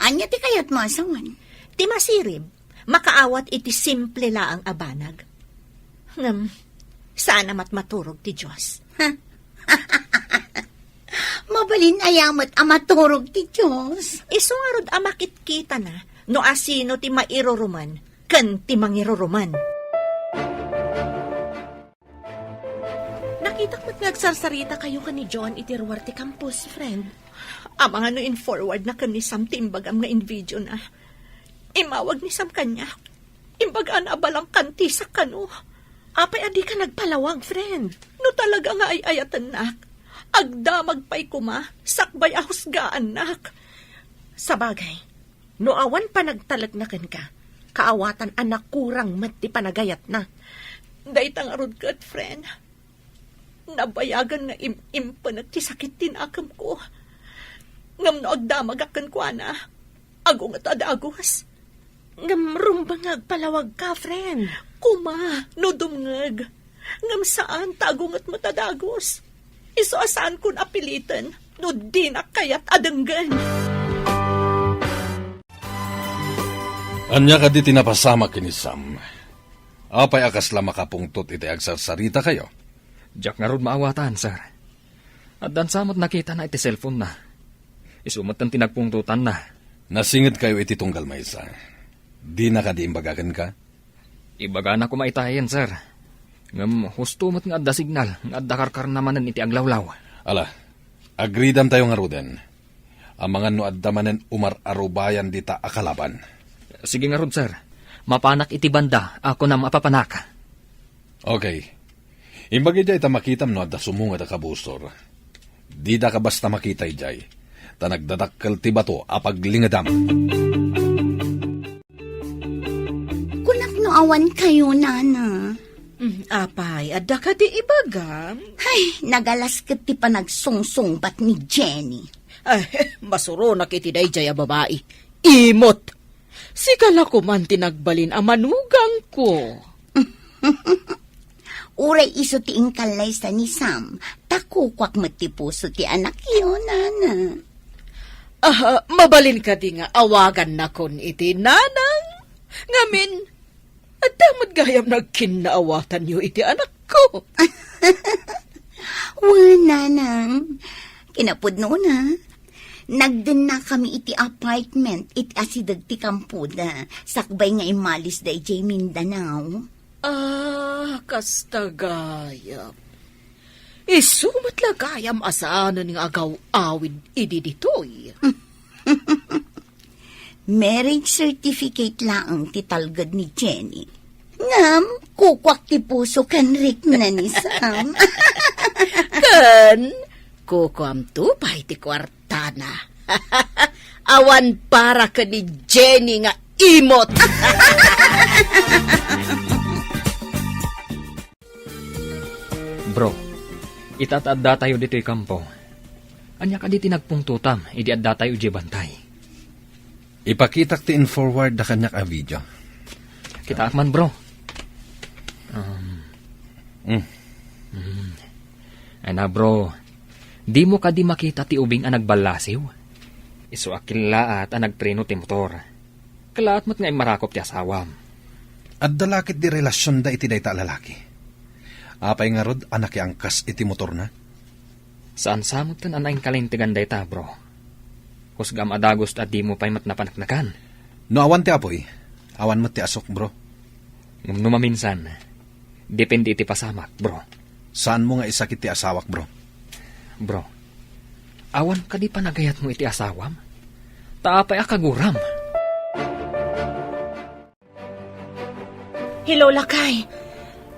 Ania ti kayatmo a sawen? Ti masirib, makaawat iti simple laeng a banag. Ngem, saan a matmaturog ti Dios. Mabalin aya met a maturog ti Dios? Isu ngarud a makitkitana no asino ti mairuruman ken ti mangiruruman. Nakitak met nga agsarsarita kayo ken ni John iti ruar ti campus, friend. Amangan no in-forward na ken ni Sam ti imbagam nga in-video na. Immawag ni Sam kaniak. Imbagana a balangkantisak kano. Apay a dika nagpalawag, friend? No talaga nga ay-ayatennak, agdamag pay koma sakbay a husgaannak. Sabagay, no awan panagtalekna kenka, kaawatan a nakurang met ti panagayatna. Dayta ngarud ket, friend, nabayagan nga im-impenek ti sakit ti nakemko. Ngem no agdamagak kenkuana, agunget a dagus. Ngem rumbeng nga agpalawagka, friend. Koma, no dumngeg. Ngem saan ta agunget met a dagus. Isu a saankon a piliten no dinak kayat a denggen. Ania kadi ti napasamak ken ni Sam? Apay a kasla makapungtot iti agsarsarita kayo? Diak ngarud maawatan, sir. Addan sa met nakitana iti cellphone-na. Isu met ti nagpungtotanna. Nasinged kayo iti tunggal maysa. Dina kadi imbaga kenka? Ibagana koma itayen, sir. Ngem husto met nga adda signal nga adda karkarna manen iti aglawlaw. Ala, agridamtayo ngaruden. Amangan no adda manen umar-arubayan dita a kalaban. Sige ngarud, sir. Mapanak iti banda a kunam a papanak. Okay. Imbag idiay ta makitam no adda sumungad a kabusor. Didaka basta makita idiay, ta nagdadakkel ti bato a paglingedam. Kunak no awan kayo, Nana. Mm, apay, adda kadi ibagam? Ay, nagalas ket ti panagsungsungbat ni Jenny. Ay, masuronak iti daydiay a babai. Imot! Sika la koman ti nagbalin a manugangko. Uray isu ti inkallaysa ni Sam, ta kukuak met ti puso ti anakyo, Nana. Ah, mabalin kadi nga awagannakon iti nanang? Ngamin, adda met gayam nagkinnaawatanyo iti anakko. Wen, Nanang. Kinapudnona, nagdennakami iti apartment iti asideg ti kampoda, sakbay nga immalis daydiay Mindanao. Ah, kasta gayam. Isu met la gayam a saanen nga agaw-awid idi ditoy. Marriage certificate laeng ti talged ni Jenny. Ngem, kukuak ti puso ken rikna ni Sam. Ken, kukuamto pay ti kuartana. Awan para ken ni Jenny nga imot. Bro, ita ta addatayo ditoy kampo. Ania kadi ti nagpungtotam idi addatayo idiay bantay? Ipakitak ti in-forward da kaniak a video. Kitaak man, bro. Um, Mm. mm. Ay na, bro. Dimo kadi makita ti ubing a nagballasiw? Isu a kellaat a nagpreno ti motor. Kellaat met nga immarakop ti asawam. Adda la ketdi relasionda iti dayta a lalaki? Apay ngarud a nakiangkas iti motorna? Saan sa met ken a naingkalintegan dayta, bro. Husgam a dagus ta dimo pay met napaneknekan. No awan ti apuy, awan met ti asuk, bro. Ngem no maminsan, depende iti pasamak, bro. Saanmo nga isakit ti asawak, bro? Bro, awan kadi panagayatmo iti asawam? Ta apay a kaguram? Hello, lakay.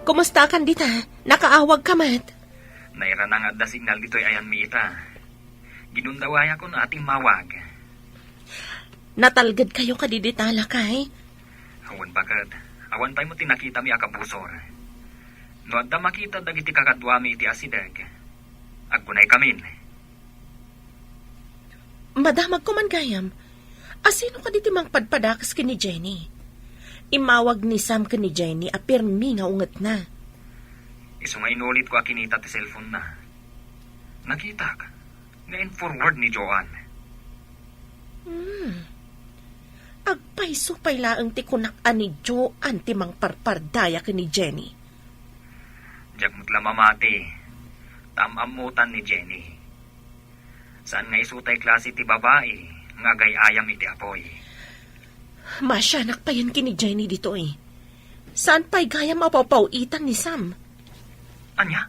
Kumusta kan dita? Nakaawag ka met? Nairana nga adda signal ditoy ayanmi ita. Ginundawayakon a timmawag. Natalged kayo kadi dita, lakay? Awan baket. Awan pay mo ti nakitami a kabusor. No adda makita dagiti kakaduami iti asideg, aggunay kamin. Madamagko man gayam. Asino kadi ti mangpadpadakes ken ni Jenny? Immawag ni Sam ken ni Jenny a pirmi nga ungetna. Isu nga inulitko a kinita ti cellphone-na. Nakitak nga in-forward ni Joan. Hmm. Agpayso pay laeng ti kunak a ni Joan ti mangparpardaya ken ni Jenny. Diak met la mamati, ta am-ammotan ni Jenny. Saan nga isu tay klase ti babai nga agay-ayam iti apuy. Masianak payen ken ni Jenny ditoy. Saan pay gayam a papaw-itan ni Sam? Ania?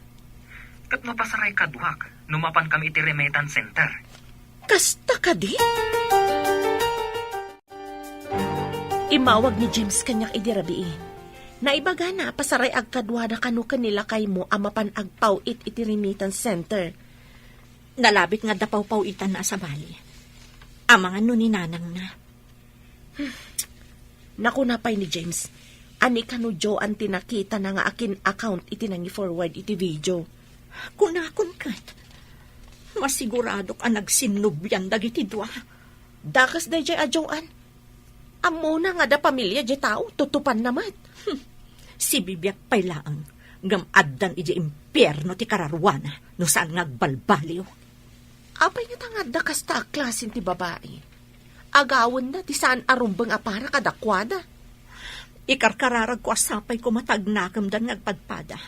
Ket no pasaray kaduak, no mapan kami iti remittance center? Kasta kadi? Immawag ni James kaniak idi rabii. Naibagana a pasaray agkaduada kano ken ni lakaymo a mapan agpaw-it iti remittance center. Nalabit nga adda pawpaw-itanna a sabali. Amangan no ni nanangna. Nakuna pay ni James, a ni kano Joan ti nakitana nga akin account iti nangi-forward iti video. Kunakon ket, masiguradok a nagsinnublian dagiti dua. Dakes daydiay a Joan. Ammona nga adda pamilia diay tao, tutupanna met. Hmm. Sibibiag pay laeng, ngem addan idiay impierno ti kararuana no saan nga agbalbaliw. Apay ngata nga adda kasta a klasen ti babai? Agawenda ti saan a rumbeng a para kadakuada. Ikarkararagko a sapay koma ta agnakemdan nga agpadpada.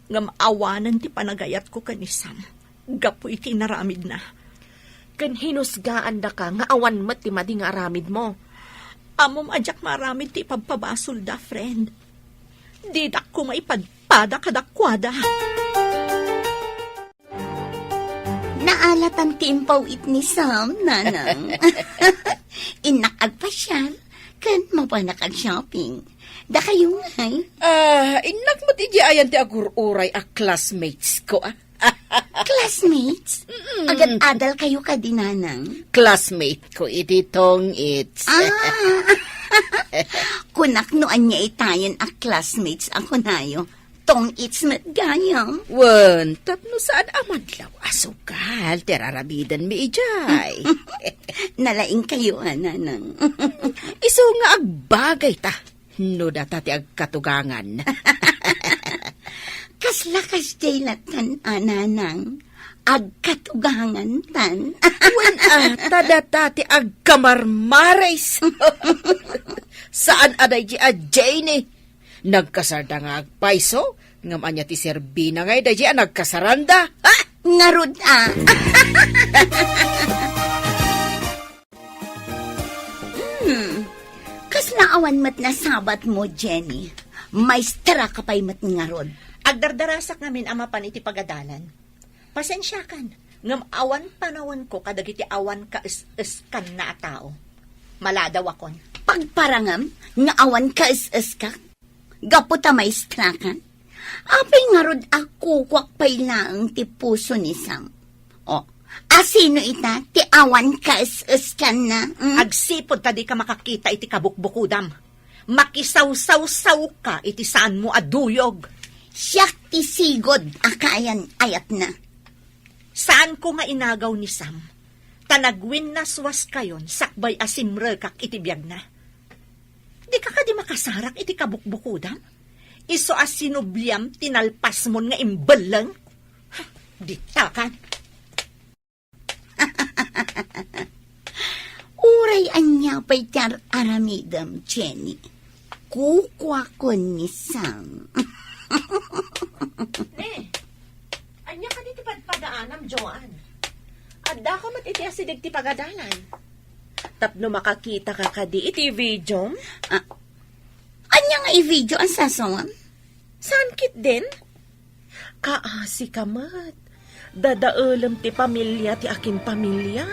Ngem awanen ti panagayatko ken ni Sam gapu iti inaramidna. Ken hinusgaandaka nga awan met ti madi nga aramidmo. Ammom a diak maaramid ti ipabpabasolda, friend. Didak koma ipadpada kadakuada. Naalatan ti impaw-it ni Sam, nanang. Innak agpasiar, ken mapanak ag-shopping. Dakayo ngay? Ah, innak met idiay ayan ti agur-uray a classmates ko, ah. Classmates? Mm-mm. Agad-adalkayo kadi, nanang? Classmate ko iti tong-its. Ah. Kunak no ania itayen a classmates a kunayo. Tong-its met gayam. Wen, tapno saan a madlaw a sugal ti raramidenmi idiay. Nalaingkayo a, nanang. Isu nga agbagayta no data ti agkatugangan. Kasla kasdiay lattan a, nanang. Agkatugangantan. Wen, ah, ta data ti agkamarmaris. Saan a daydi a Jenny. Nagkasarda nga agpayso, ngem ania ti serbina ngay daydi a nagkasaranda? Ha? Ngarud a. Hmm. Kasla awan met nasabatmo, Jenny. Maestra ka pay met ngarud. Agdardarasak ngamin a mapan iti pagadalan. Pasensiakan, ngem awan panawenko kadagiti awan kaes-eskanna a tao. Maladawakon. Pagparangam nga awan kaes-eskak? Gapu ta maestra kan? Apay ngarud a kukuak pay laeng ti puso ni Sam? O, asino ita ti awan kaes-eskanna? Hmm? Agsipud ta dika makakita iti kabukbukudam. Makisawsawsawka iti saanmo a duyog. Siak ti sigud a kaayan-ayatna. Saanko nga inagaw ni Sam, ta nagwinnaswaskayon sakbay a simrekak iti biagna. Dika kadi makasarak iti kabukbukudam? Isu a sinubliam ti nalpasmon nga imbelleng? Ditakan. Uray ania pay ti ar-aramidem, Jenny. Kukuakon ni Sam. Ne, ania kadi ti padpadaanam, Joan? Addaka met iti asideg ti pagadalan. Tapno makakita ka kadi iti video? Ah, ania nga i-video a sasawam? Saan ketdin? Kaasi ka met. Dadaelem ti pamilia ti akin pamilia.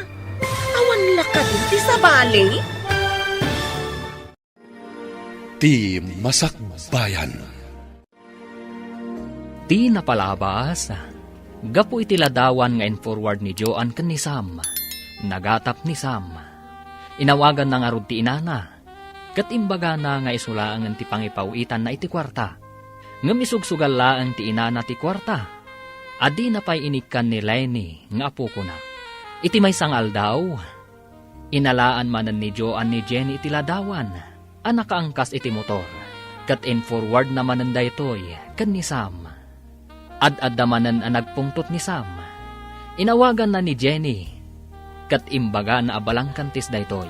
Awan la kadi ti sabali? Ti Masakbayan. Ti napalabas, gapu iti ladawan nga in-forward ni Joan ken ni Sam, nagatap ni Sam. Inawaganna ngarud ti inana, ket imbagana nga isu laengen ti pangipaw-itanna iti kuarta. Ngem isugsugal laeng ti inana ti kuarta, a dina pay inikkan ni Lenny nga apokona. Iti maysa nga aldaw, inalaan manen ni Joan ni Jenny iti ladawan a nakaangkas iti motor, ket in-forwardna manen daytoy ken ni Sam. Ad-adda manen a nagpungtot ni Sam. Inawaganna ni Jenny, ket imbagana a balangkantis daytoy.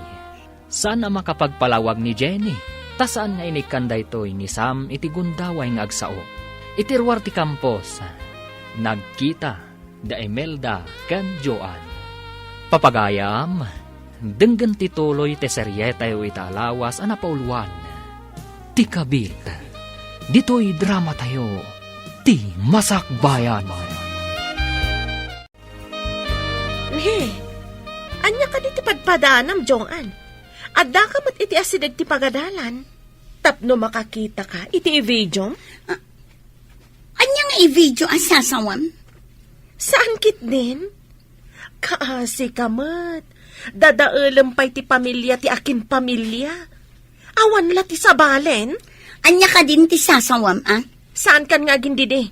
Saan a makapagpalawag ni Jenny, ta saan nga inikkan daytoy ni Sam iti gundaway nga agsao. Iti ruar ti kampus, nagkita da Imelda ken Joan. Papagayam, denggen ti tuloy ti serietayo ita a lawas a napauluan, Ti Kabit. Ditoy dramatayo, Ti Masakbayan. Ne, ania kadi ti padpadanam, Joan? Addaka met iti asideg ti pagadalan tapno makakitaka iti i-videom? Ah, ania nga i-video a sasawam? Saan ketdin? Kaasi ka met. Dadaelem pay ti pamilia ti akin pamilia. Awan la ti sabalen? Ania kadin ti sasawam, a? Saankan nga agindidi.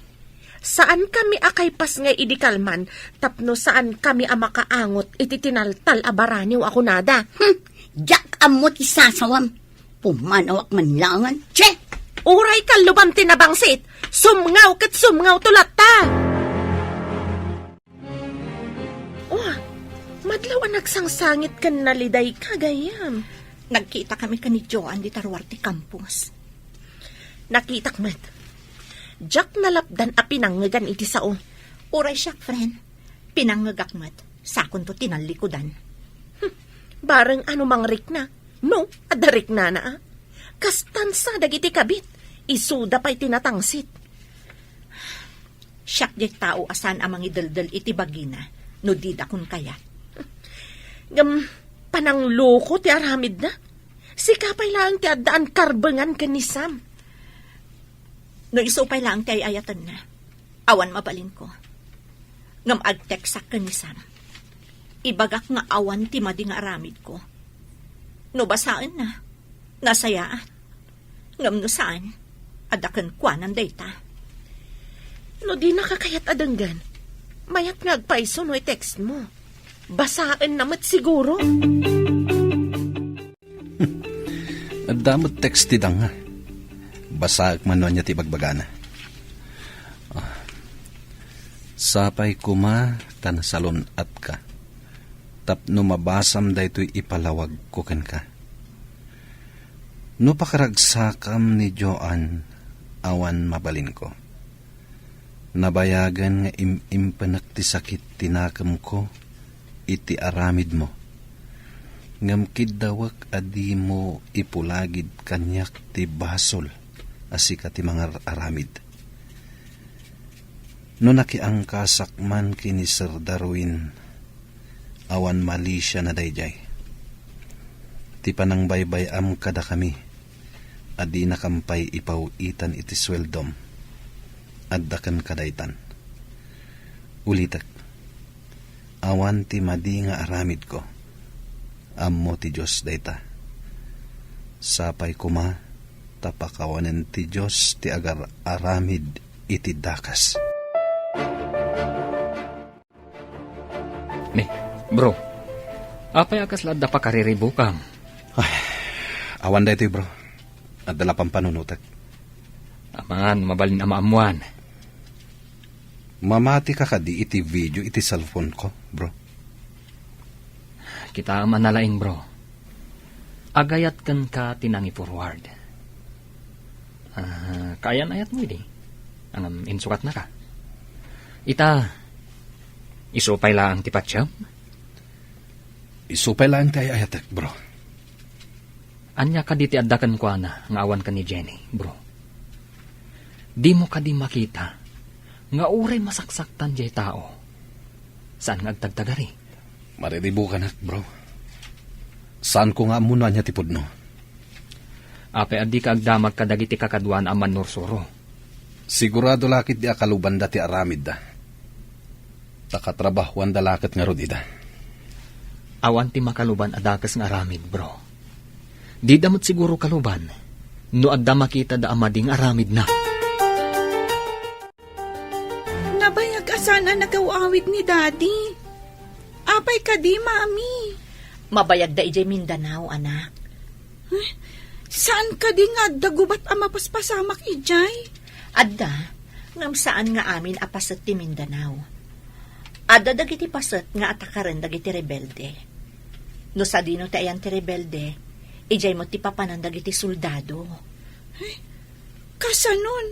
Saankami a kaypas nga idi kalman tapno saankami a makaangot iti tinaltal a baraniw a kunada. Hmm, diak ammo ti sasawam. Pumanawak man laengen. Che! Uray kallubam ti nabangsit, sumngaw ket sumngawto latta! Oh, madlaw a nagsangsangit ken nalidayka, gayyem. Nagkitakami ken ni Joan dita ruar ti kampus. Nakitak met. Diak nalapdan a pinangngegan iti sao. Uray siak, friend. Pinangngegak met. Sakonto ti nallikudan. Hmm, bareng ano mangrikna. No, adda riknana, a. Kastan sa dagiti kabit, isuda pay ti natangsit. Siak diay tao a saan a mangideldel iti bagina no dida kon kayat. Ngem panangloko ti aramidna. Sika pay laeng ti addaan karbengan ken ni Sam. No isu pay laeng ti ay-ayatenna, awan mabalinko. Ngem agteksak ken ni Sam. Ibagak nga awan ti madi nga aramidko. No basaenna, nasayaat. Ngem no saan, adda kenkuanan dayta. No dinaka kayat a denggen, mayat nga agpayso no i-text mo. Basaenna met siguro. Adda met text ti danga. Basaek man no ania ti ibagbagana. Ah, sapay koma ta nasalun-atka tapno mabasam daytoy ipalawagko kenka. No pakaragsakam ni Joan, awan mabalinko. Nabayagen nga im-impenek ti sakit ti nakemko iti aramidmo. Ngem kiddawek a dimo ipulagid kaniak ti basol a sika ti mangar-aramid. No nakiangkasak man ken ni Sir Darwin, awan malisiana daydiay. Ti panangbaybay-am kadakami a dinakam pay ipaw-itan iti sueldom, adda kenka daytan. Ulitek, awan ti madi nga aramidko. Ammo ti Dios dayta. Sapay koma ta pakawanen ti Dios ti agar-aramid iti dakes. Ne, bro. Apay a kasla adda pakariribukam? Ay, awan daytoy, bro. Adda la pampanunotek. Amangan, mabalin a maammuan. Mamati ka kadi iti video iti cellphone ko, bro? Kitaem a nalaing, bro. Agayat kenka ti nangi-forward. Ah, kaayan-ayatmo idi. Ngem insukatnaka. Ita, isu pay laeng ti patiem? Isu pay laeng ti ay-ayatek, bro. Ania kadi ti adda kenkuana nga awan ken ni Jenny, bro? Dimo kadi makita Nga uray masaksaktan jay tao, saan nga agtagtagari? Mariribukanak, bro. Saanko nga ammo no ania ti pudno. Apay a dika agdamag kadagiti kakaduana a mannursuro? Sigurado la ketdi a kalubanda ti aramidda. Ta katrabahuanda la ket ngarud ida. Awan ti makaluban a dakes nga aramid, bro. Dida met siguro kaluban no adda makitada a madi nga aramidna. Nabayag a saan a nagaw-awid ni Daddy. Apay kadi, Mami? Mabayagda idiay Mindanao, anak. Eh, saan kadi nga adda gubat a mapaspasamak idiay? Adda, ngem saan nga amin a paset ti Mindanao. Adda dagiti paset nga atakaren dagiti rebelde. No sadino ti ayan ti rebelde, idiay met ti papanan dagiti soldado. Ay, kasanon,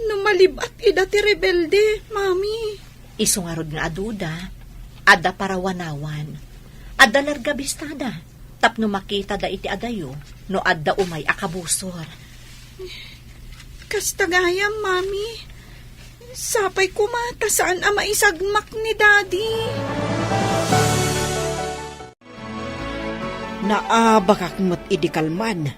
no malib-at ida ti rebelde, Mami? Isu ngarud nga aduda, adda parawanawan, adda larga bistada, tapno makitada iti adayo no adda umay a kabusor. Kasta gayam, Mami. Sapay koma ta saan a maisagmak ni Daddy. Naabakak met idi kalman.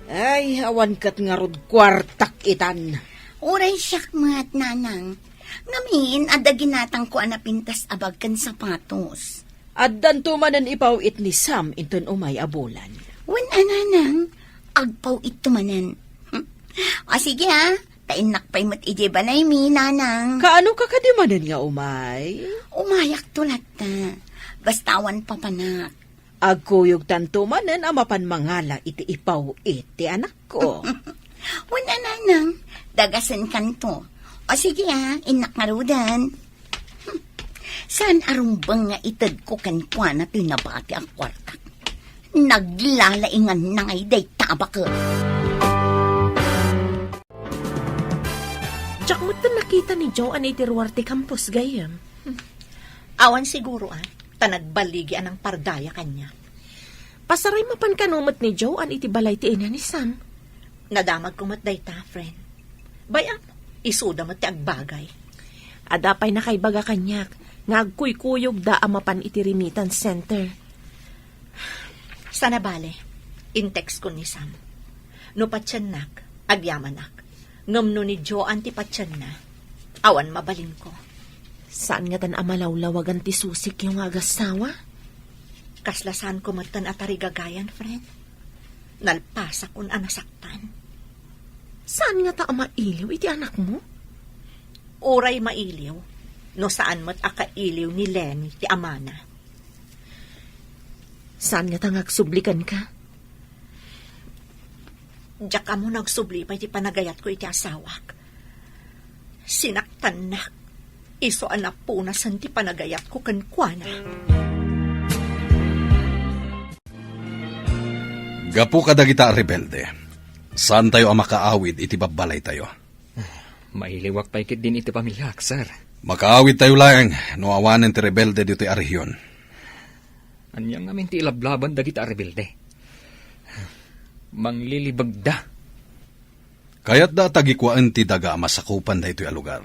Ay, awan ket ngarud kuartak itan. Uray siak met, Nanang. Ngamin, adda ginatangko a napintas a bag ken sapatos. Addanto manen ipaw-it ni Sam inton umay a bulan. Wen a, Nanang, agpaw-itto manen. O sige, a, ta innak pay met idiay balaymi, Nanang. Kaano ka kadi manen nga umay? Umayakto latta. Basta awan papanak. Agkuyogtanto manen a mapan mangala iti ipaw-it ti anakko. Wen a, Nanang, dagasenkanto. O sige, a, innak ngaruden. Saan a rumbeng nga itedko kenkuana ti nabati a kuartak. Naglalainganna ngay dayta a baket. Diak metten nakita ni Joanne iti ruar ti campus, gayyem. Awan siguro, a, ta nagballigi a nangpardaya kaniak. Pasaray mapan kano met ni Joanne iti balay ti ina ni Sam. Nadamagko met dayta, friend. Bay-am, isuda met ti agbagay. Adda pay nakaibaga kaniak nga agkuykuyogda a mapan iti remittance center. Sana bale, intextkon ni Sam. No patiennak, agyamanak. Ngem no ni Joanne ti patienna, awan mabalinko. Saan ngatan a malawlawagan ti susikyo nga agassawa? Kasla saanko metten a tarigagayan, friend. Nalpasakon a nasaktan. Saan ngata a mailiw iti anakmo? Uray mailiw, no saan met a kailiw ni Lenny ti amana. Saan ngata nga agsubli kenka? Diak ammo no agsubli pay ti panagayatko iti asawak. Sinaktannak, isu a napunasen ti panagayatko kenkuana. Gapu kadagita a rebelde, saantayo a makaawid iti babbalaytayo. Mailiwak pay ketdin iti pamiliak, sir. Makaawidtayo laeng no awanen ti rebelde ditoy a rehiyon. Ania ngamin ti ilablaban dagita a rebelde? Manglilibegda. Kayatda a tagikuaen ti daga a masakupan daytoy a lugar.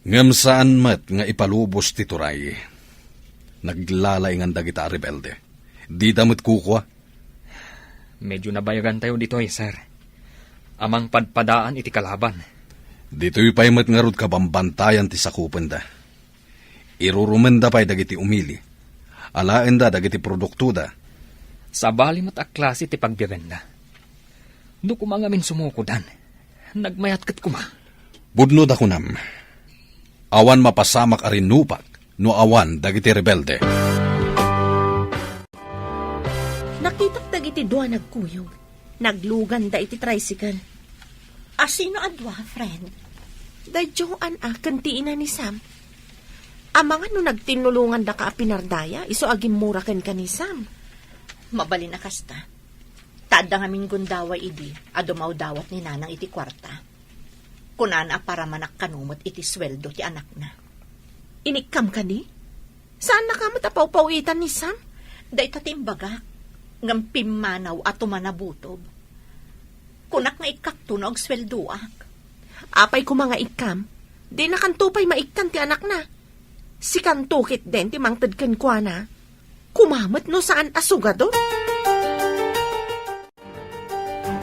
Ngem saan met nga ipalubos ti turay. Naglalaingan dagita a rebelde. Dida met kukua. Medyo nabayagantayo ditoy, sir. A mangpadpadaan iti kalaban. Ditoy pay met ngarud kabambantayan ti sakupenda. Irurumenda pay dagiti umili. Alaenda dagiti produktoda. Sabali met a klase ti pagbiagenda. No koma ngamin sumukodan, nagmayat ket koma. Pudno ta kunam, awan mapasamak a rinupak no awan dagiti rebelde. Nakitak dagiti dua nagkuyog. Nagluganda iti tricycle. A sino a dua, friend? Da Joanne a ken ti ina ni Sam. Amangan no nagtinnulongandaka a pinardaya, isu a gimmura kenka ni Sam. Mabalin a kasta. Ta adda ngamin gundaway idi a dumawdawat ni Nanang iti kuarta. Kunana a paramanak kano met iti sueldo ti anakna. Inikkam kadi? Saannaka met a pawpawitan ni Sam? Dayta ti imbagak, ngem pimmanaw a tumanabutob. Kunak nga ikkakto no agsueldoak. Apay koma nga ikkam? Dinakanto pay maikkan ti anakna. Sikanto ketdin ti mangted kenkuana. Kumamet no saan a sugado.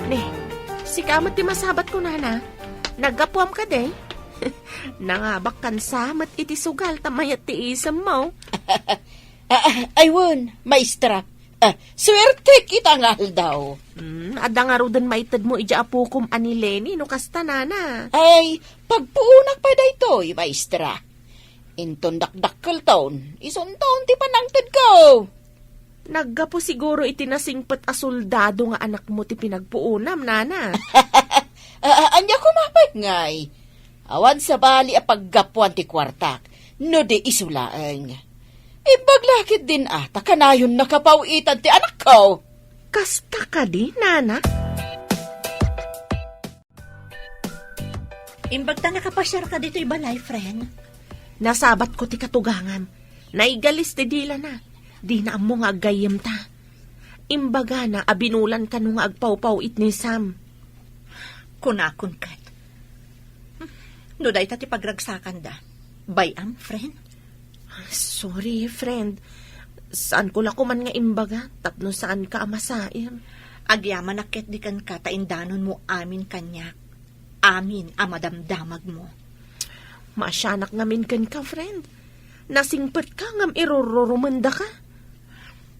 Ne, sika met ti masabat ko, nana. Naggapuam kadi? Nangabakkan sa met iti sugal ta mayat ti isemmo. Ah, ah, ay wen, maestra. Ah, suertek ita nga aldaw. Hmm, adda ngaruden maitedmo iti apokom a ni Lenny no kasta, nana. Ay, pagpuonak pay daytoy, maestra. Inton dakdakkelton, isunton ti panangtedko. Naggapu siguro iti nasingpet a soldado nga anakmo ti pinagpuonam, nana. Ah, ah, ania koma pay ngay? Awan sabali a paggapuan ti kuartak, no di isu laeng. Imbag la ketdin a ta kanayon nakapaw-itan ti anakko. Kasta kadi, nana? Imbag ta nakapasiarka ditoy balay, friend. Nasabatko ti katugangam. Naigalis ti dilana. Dina ammo nga aggayyemta. Imbagana a binulan kano nga agpawpaw-it ni Sam. Kunakon ket. No dayta ti pagragsakanda, bay-am, friend? Sorry, friend. Saanko la koman nga imbaga tapno saanka a masair. Agyamanak ketdi kenka ta indanonmo amin kaniak. Amin a madamdamagmo. Maasianak ngamin kenka, friend. Nasingpetka ngem irururumendaka.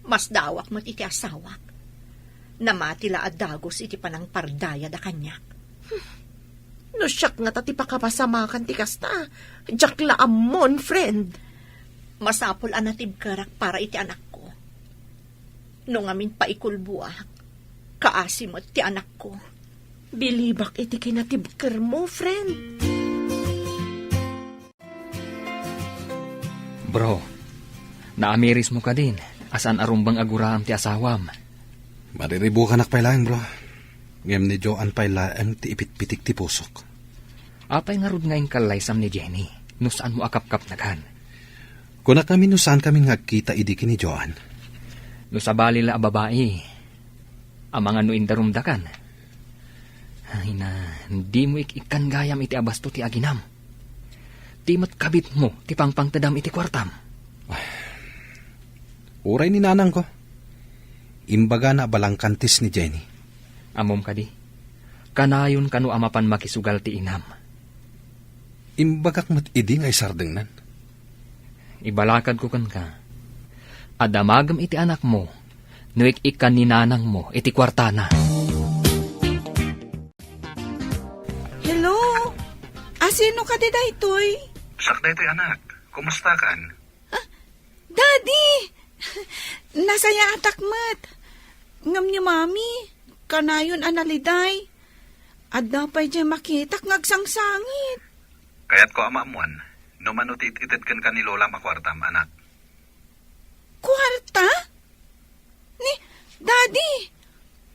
Masdaawak met iti asawak. Namati la a dagus iti panangpardayada kaniak. No siak ngata ti pakapasamakan ti kasta, diak la ammon, friend. Masapul a natibkerak para iti anakko. No ngamin paikulboak, kaasi met ti anakko. Bilibak iti kinatibkermo, friend. Bro, naamirismo kadin a saan a rumbeng a guraem ti asawam? Mariribukanak pay laeng, bro. Ngem ni Joan pay laeng ti ipitpitik ti pusok. Apay ngarud nga inkallaysam ni Jenny no saanmo a kapkapnegan? Kunak ngamin no saankami nga agkita idi ken ni Joan. No sabali la a babai, amangan no indarumdakan. Ay na, dimo ik-ikkan gayam iti abasto ti aginam. Ti met kabitmo ti pangpangtedam iti kuartam. Uray ni nanangko. Imbagana a balangkantis ni Jenny. Ammom kadi? Kanayon kano a mapan makisugal ti inam. Imbagak met idi nga isardengnan. Ibalakadko kenka a damagem iti anakmo no ik-ikkan ni nanangmo iti kuartana. Hello? Asino kadi daytoy? Siak daytoy, anak. Kumustakan? Ah, Daddy! Nasayaatak met. Ngem ni Mami, kanayon a naliday. Adda pay diay makitak nga agsangsangit. Kayatko a maammuan no mano ti it-ited kenka ni Lolam a kuartam, anak. Kuarta? Ni, Daddy,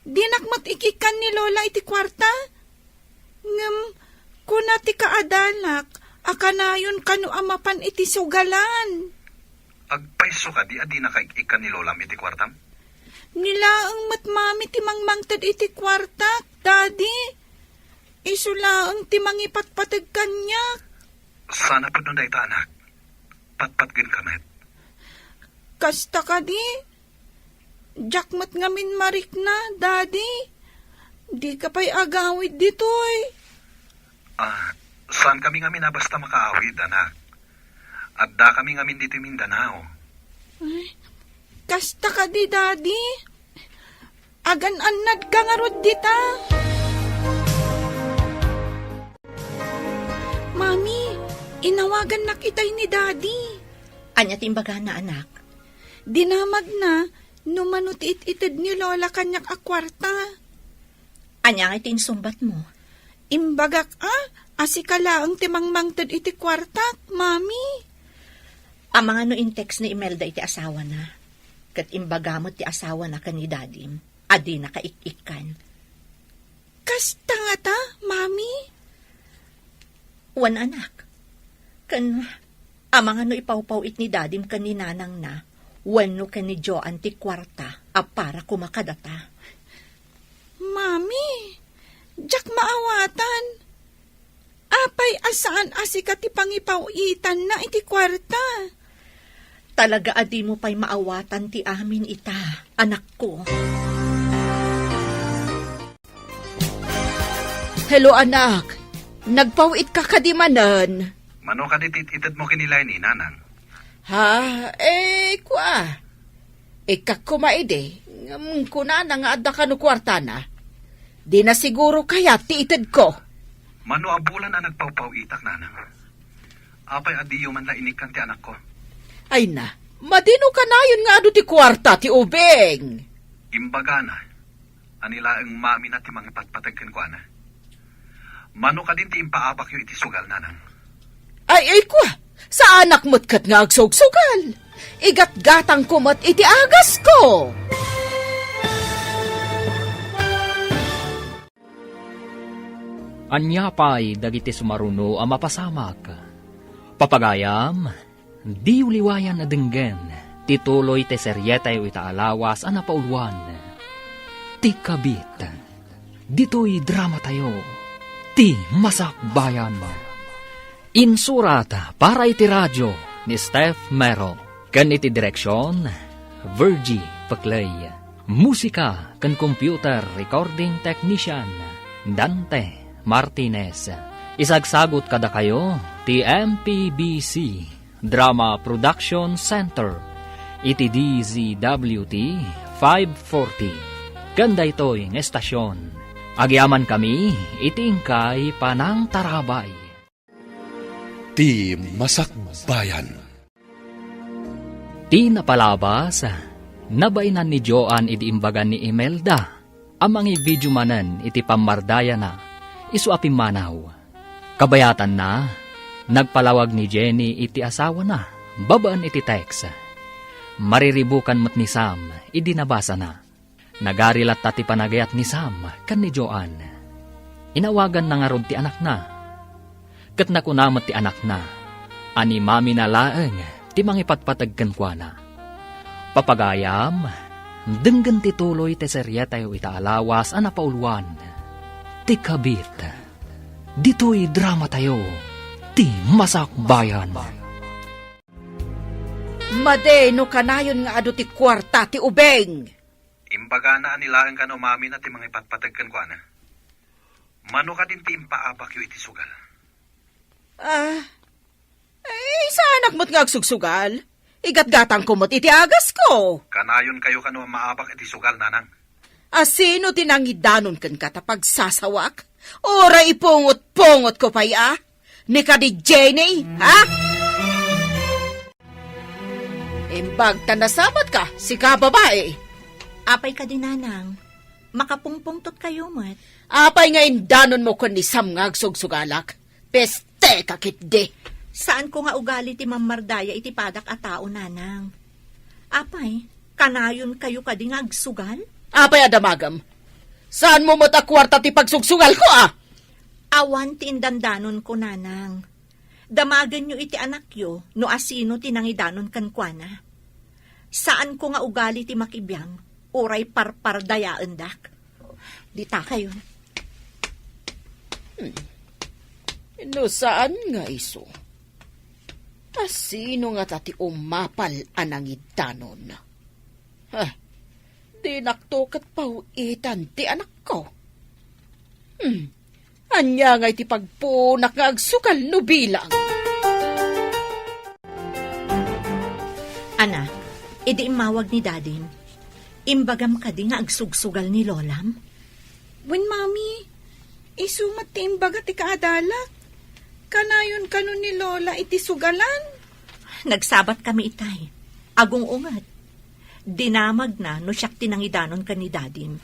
dinak met ik-ikkan ni Lola iti kuarta. Ngem, kuna ti kaadalak a kanayon kano a mapan iti sugalan. Agpayso kadi a dinaka ik-ikkan ni Lolam iti kuartam? Ni laeng met Mami ti mangmangted iti kuartak, Daddy. Isu laeng ti mangipatpateg kaniak. Sana pudno dayta, anak. Patpatgenka met. Kasta kadi? Diak met ngamin marikna, Daddy. Dika pay agawid ditoy. Ah, saankami ngamin a basta makaawid, anak. Addakami ngamin ditoy Mindanao. Ay, kasta kadi, Daddy? Agan-annadka ngarud dita? Mami, inawagannak itay ni Daddy. Ania ti imbagana, anak? Dinamagna no mano ti it-ited ni Lola kaniak a kuarta. Ania ngay ti insungbatmo? Imbagak a, a sika laeng ti mangmangted iti kuartak, Mami. Amangan no in-text ni Imelda iti asawana, ket imbaga met ti asawana ken ni Dadim a dinaka ik-ikkan. Kasta ngata, Mami? Wen, anak. Ken amangan no ipawpaw-it ni Dadim ken ni Nanangna wenno ken ni Joan ti kuarta a para koma kadata. Mami, diak maawatan. Apay Ay, a saan a sika ti pangipaw-itanna iti kuarta. Talaga a dimo pay maawatan ti amin ita, anakko. Hello, anak. Nagpaw-itka kadi manen? Mano kadi ti it-itedmo ken ni Leni, nanang? Ha? Eh, kua. Ikkak koma idi, ngem kunana nga adda kano kuartana. Dina siguro kayat ti itedko. Mano a bulan a nagpaw-paw-itak, nanang? Apay a diyo man la inikkan ti anakko? Ay na, madino kanayon nga adu ti kuarta ti ubing? Imbagana a ni laeng mamina ti mangipatpateg kenkuana. Mano kadin ti impaabakyo iti sugal, nanang? Ay, ay, kua, saanak met ket nga agsugsugal. Igatgatangko met iti agasko. Ania pay dagiti sumaruno a mapasamak? Papagayam, diyo liwayan a denggen ti tuloy ti serietayo ita a lawas a napauluan, Ti Kabit. Ditoy dramatayo, Ti Masakbayan. Insurat para iti radio ni Steph Mero ken iti direksion, Virgie Peclay. Musika ken computer recording technician, Dante Martinez. Isagsagut kadakayo ti M P B C Drama Production Center iti D Z W T five forty. Ken daytoy nga estasion, agyamankami iti inkay panangtarabay. Ti Masakbayan. Ti napalabas, nabainan ni Joan idi imbagan ni Imelda a mangivideo manen iti pammardayana, isu a pimmanaw. Kabayatanna, nagpalawag ni Jenny iti asawana babaen iti text. Mariribukan met ni Sam idi nabasana. Nagari latta ti panagayat ni Sam ken ni Joan. Inawaganna ngarud ti anakna. Ket nakuna met ti anakna a ni mamina laeng ti mangipatpateg kenkuana. Papagayam, denggen ti tuloy ti serietayo ita a lawas a napauluan, Ti Kabit. Ditoy dramatayo, Ti Masakbayan. Madi no kanayon nga adu ti kuarta ti ubing. Imbagana a ni laeng kano mamina ti mangipatpateg kenkuana. Mano kadin ti impaabakyo iti sugal? Ah, eh, saanak met nga agsugsugal? Igatgatangko met iti agasko. Kanayon kayo kano a maabak iti sugal, nanang? A sino ti nangidanon kenka ta pagsasawak? Uray ipungot-pungotko pay a? Ni kadi Jenny, ha? Imbag ta nasabatka, sika babai. Apay kadi, nanang? Makapungpungtot kayo met. Apay nga indanonmo ken ni Sam nga agsugsugalak? Peste ka ketdi. Saanko nga ugali ti mammardaya iti padak a tao, nanang. Apay, kanayon kayo kadi nga agsugal? Apay a damagem? Saanmo met a kuarta ti pagsugsugalko, a? Awan ti indandanonko, nanang. Damagenyo iti anakyo no asino ti nangidanon kenkuana. Saanko nga ugali ti makibiang, uray parpardayaendak. Dita kayo. Hmm. No saan nga isu? Asino ngata ti umapal a nangidanon? Ha? Dinakto ket paw-itan ti anakko. Hmm. Ania nga iti pagpunak nga agsugal no bilang? Ana, idi immawag ni Dadim, imbagam kadi nga agsugsugal ni Lolam? Wen, Mami, isu met ti imbaga ti kaadalak. Kanayon kano ni Lola iti sugalan? Nagsabat kami itay. Agung-unget. Dinamagna no siak ti nangidanon ken ni Dadim.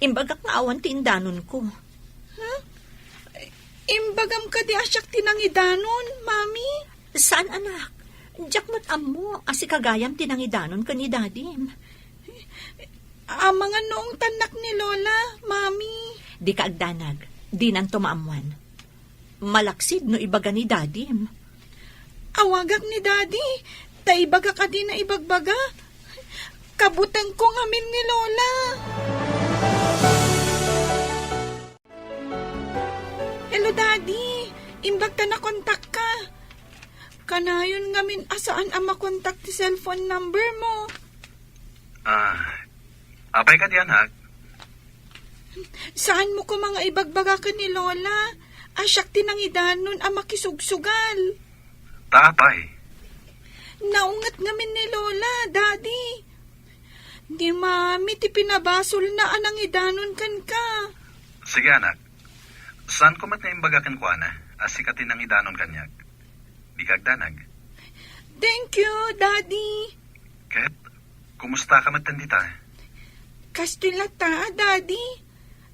Imbagak nga awan ti indanonko. Ha? Imbagam kadi a siak ti nangidanon, Mami? Saan, anak. Diak met ammo a sika gayam ti nangidanon ken ni Dadim. Amangan no ungtannak ni Lola, Mami. Dika agdanag. Dinanto maammuan. Malaksid no ibaga ni Dadim. Awagak ni Dadi, ta ibagak a dina ibagbaga. Kabutengko ngamin ni Lola. Hello, Daddy. Imbag ta nakontakka. Kanayon ngamin a saan a makontak ti cellphone number mo. Ah, apay kadi, anak? Saan mo koma nga ibagbaga ken ni Lola a siak ti nangidanon a makisugsugal? Ta apay? Naunget ngamin ni Lola, Daddy. Ni Mami ti pinabasolna a nangidanon kenka. Sige, anak. Saanko met nga imbaga kenkuana a sika ti nangidanon kaniak. Dika agdanag. Thank you, Daddy. Ket, kumusta ka met dita? Kastoy latta, Daddy.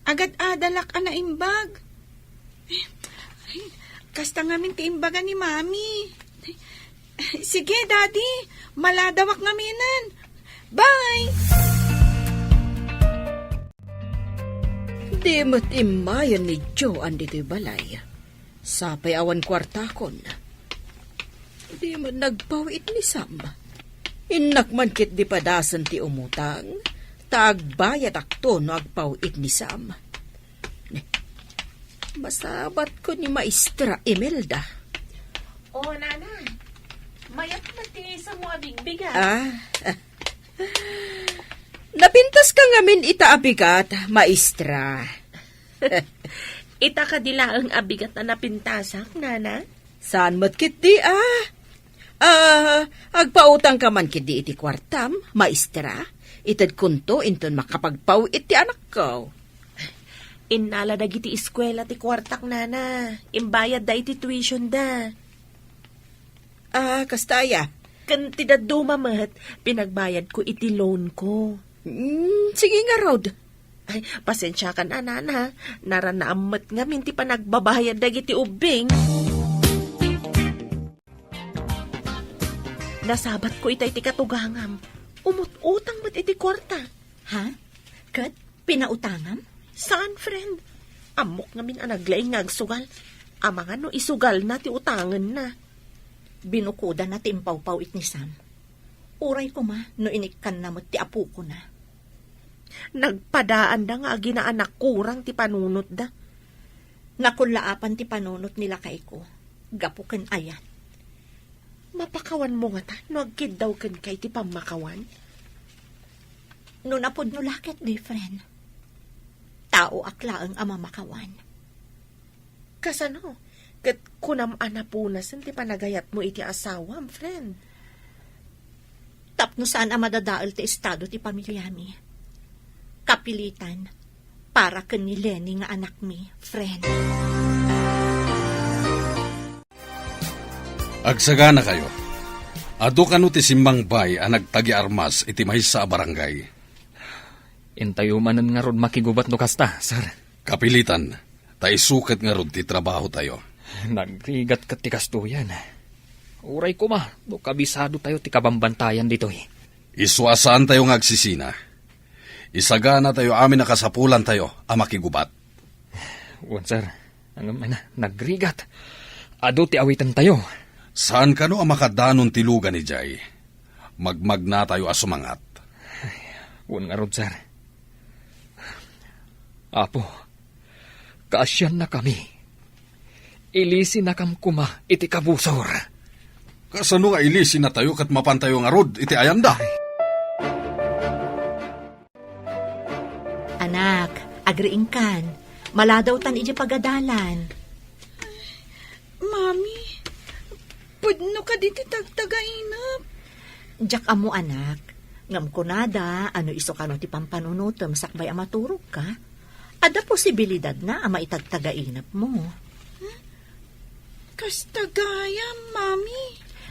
Agad-adalak a naimbag. Kasta ngamin ti imbaga ni Mami. Sige, Daddy. Maladawak ngaminen. Bye! Di met immayen ni Joan ditoy balay. Sapay awan kuartakon. Di met nagpaw-it ni Sam. Innak man ketdi padasen ti umutang, ta agbayadakto no agpaw-it ni Sam. Masabatko ni Maestra Imelda. O, Nana, mayat met ti isamo a bigbigat. Ah, napintaska ngamin ita a bigat, Maestra. Ita kadi laeng a bigat a napintasak, Nana? Saan met ketdi, ah? Ah, agpautangka man ketdi iti kuartam, Maestra. Itedkonto inton makapagpaw-it ti anakko. Innala dagiti eskuela ti kuartak, Nana. Imbayadda iti tuitionda. Ah, kasta aya? Ken ti dadduma met, pinagbayadko iti loan ko. Mm, sige ngarud. Ay, pasensiakan a, Nana. Naranaam met ngamin ti panagbabayad dagiti ubbing. Nasabatko itay ti katugangam. Umut-utang met iti kuarta. Ha? Ket pinautangam? Saan, friend. Ammok ngamin a naglaing nga agsugal. Amangan no isugalna ti utangenna. Binukodana ti impawpaw-it ni Sam. Uray koma no inikkanna met ti apokona. Nagpadaanda nga aginaanak kurang ti panunotda. Nakullaapan ti panunot ni lakayko, gapu ken ayat. Mapakawanmo ngata no agkiddaw kenka iti pammakawan? No napudno la ketdi, friend. Taoak laeng a mamakawan. Kasano? Ket kunam a napunasen ti panagayatmo iti asawam, friend? Tapno saan a madadael ti estado ti pamiliami. Kapilitan, para ken ni Lenny nga anakmi, friend. Agsaganakayo. Adu kano ti simmangbay a nagtagiarmas iti maysa a barangay? Intayo manen ngarud makigubat no kasta, sir. Kapilitan, ta isu ket ngarud ti trabahotayo. Nagrigat ket ti kastoyan. Uray koma, no kabisadotayo ti kabambantayan ditoy. Isu a saantayo nga agsisina. Isaganatayo amin a kasapulantayo a makigubat. Wen, sir. Ngem, na, nagrigat. Adu ti awitentayo. Saan kano a makadanon ti lugan idiay? Magmagnatayo a sumangat. Wen ngarud, sir. Apo, kaasiannakami. Ilisinakam koma iti kabusor. Kasano nga ilisinatayo ket mapantayo ngarud iti ayanda? Anak, agriingkan. Maladawtan idiay pagadalan. Mami, pudno kadi ti tagtagainep? Diak ammo, anak. Ngem kunada, ano isu kano ti pampanunotem sakbay a maturogka? Adda posibilidadna a maitagtagainepmo. Kasta gayam, Mami.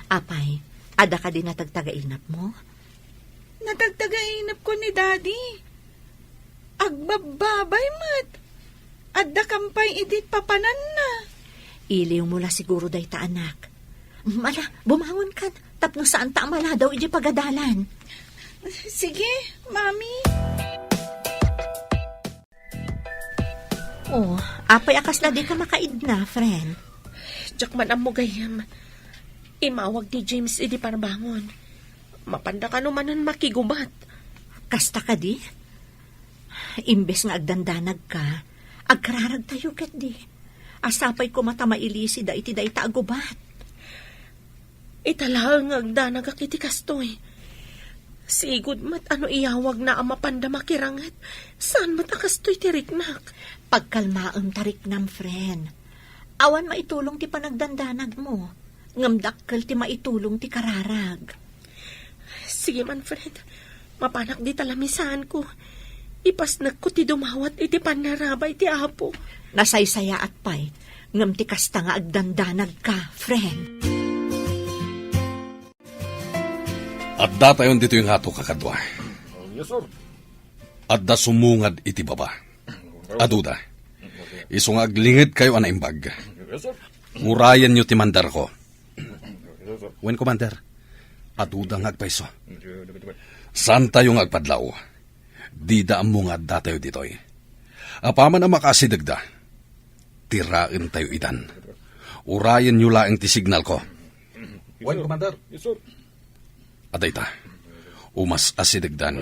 Apay, adda kadi natagtagainepmo? Natagtagainepko ni Daddy. Agbabbabay met. Adda kampay idi papananna. Iliwmo la siguro dayta, anak. Ala, bumangon kan, tapno saanta a maladaw idi pagadalan. Sige, Mami. Oh, apay a kasla dika makaidna, friend? Diak man ammo gayam. Imawag ti James idi parbangon. Mapanda kano manen makigubat. Kasta kadi? Imbes nga agdandanagka, agkararagtayo ketdi. Sapay koma ta mailisida iti dayta a gubat. Ita laeng nga agdanagak iti kastoy. Sigud met a no iyawagna a mapanda makiranget, saan met a kastoy ti riknak. Pagkalmaem ta riknam, friend. Awan maitulong ti panagdandanagmo, ngem dakkel ti maitulong ti kararag. Sige man, friend. Mapanak dita lamisaanko. Ipasnekko ti dumawat iti pannarabay ti Apo. Nasaysayaat pay, ngem ti kasta nga agdandanagka, friend. Addatayon ditoy ngato, kakadua. Yes, sir. Adda sumungad iti baba. Aduda. Isu nga aglingedkayo a naimbag. Yes, sir. Urayenyo ti mandarko. Yes, sir. Wen, Commander, aduda nga agpayso. Saantayo nga agpadlaw. Dida ammo nga addatayo ditoy. Apaman a makaasidegda, tiraentayo idan. Urayenyo laeng ti signalko. Wen, Commander. Yes, sir. Adda ita. Umas-asidegdan.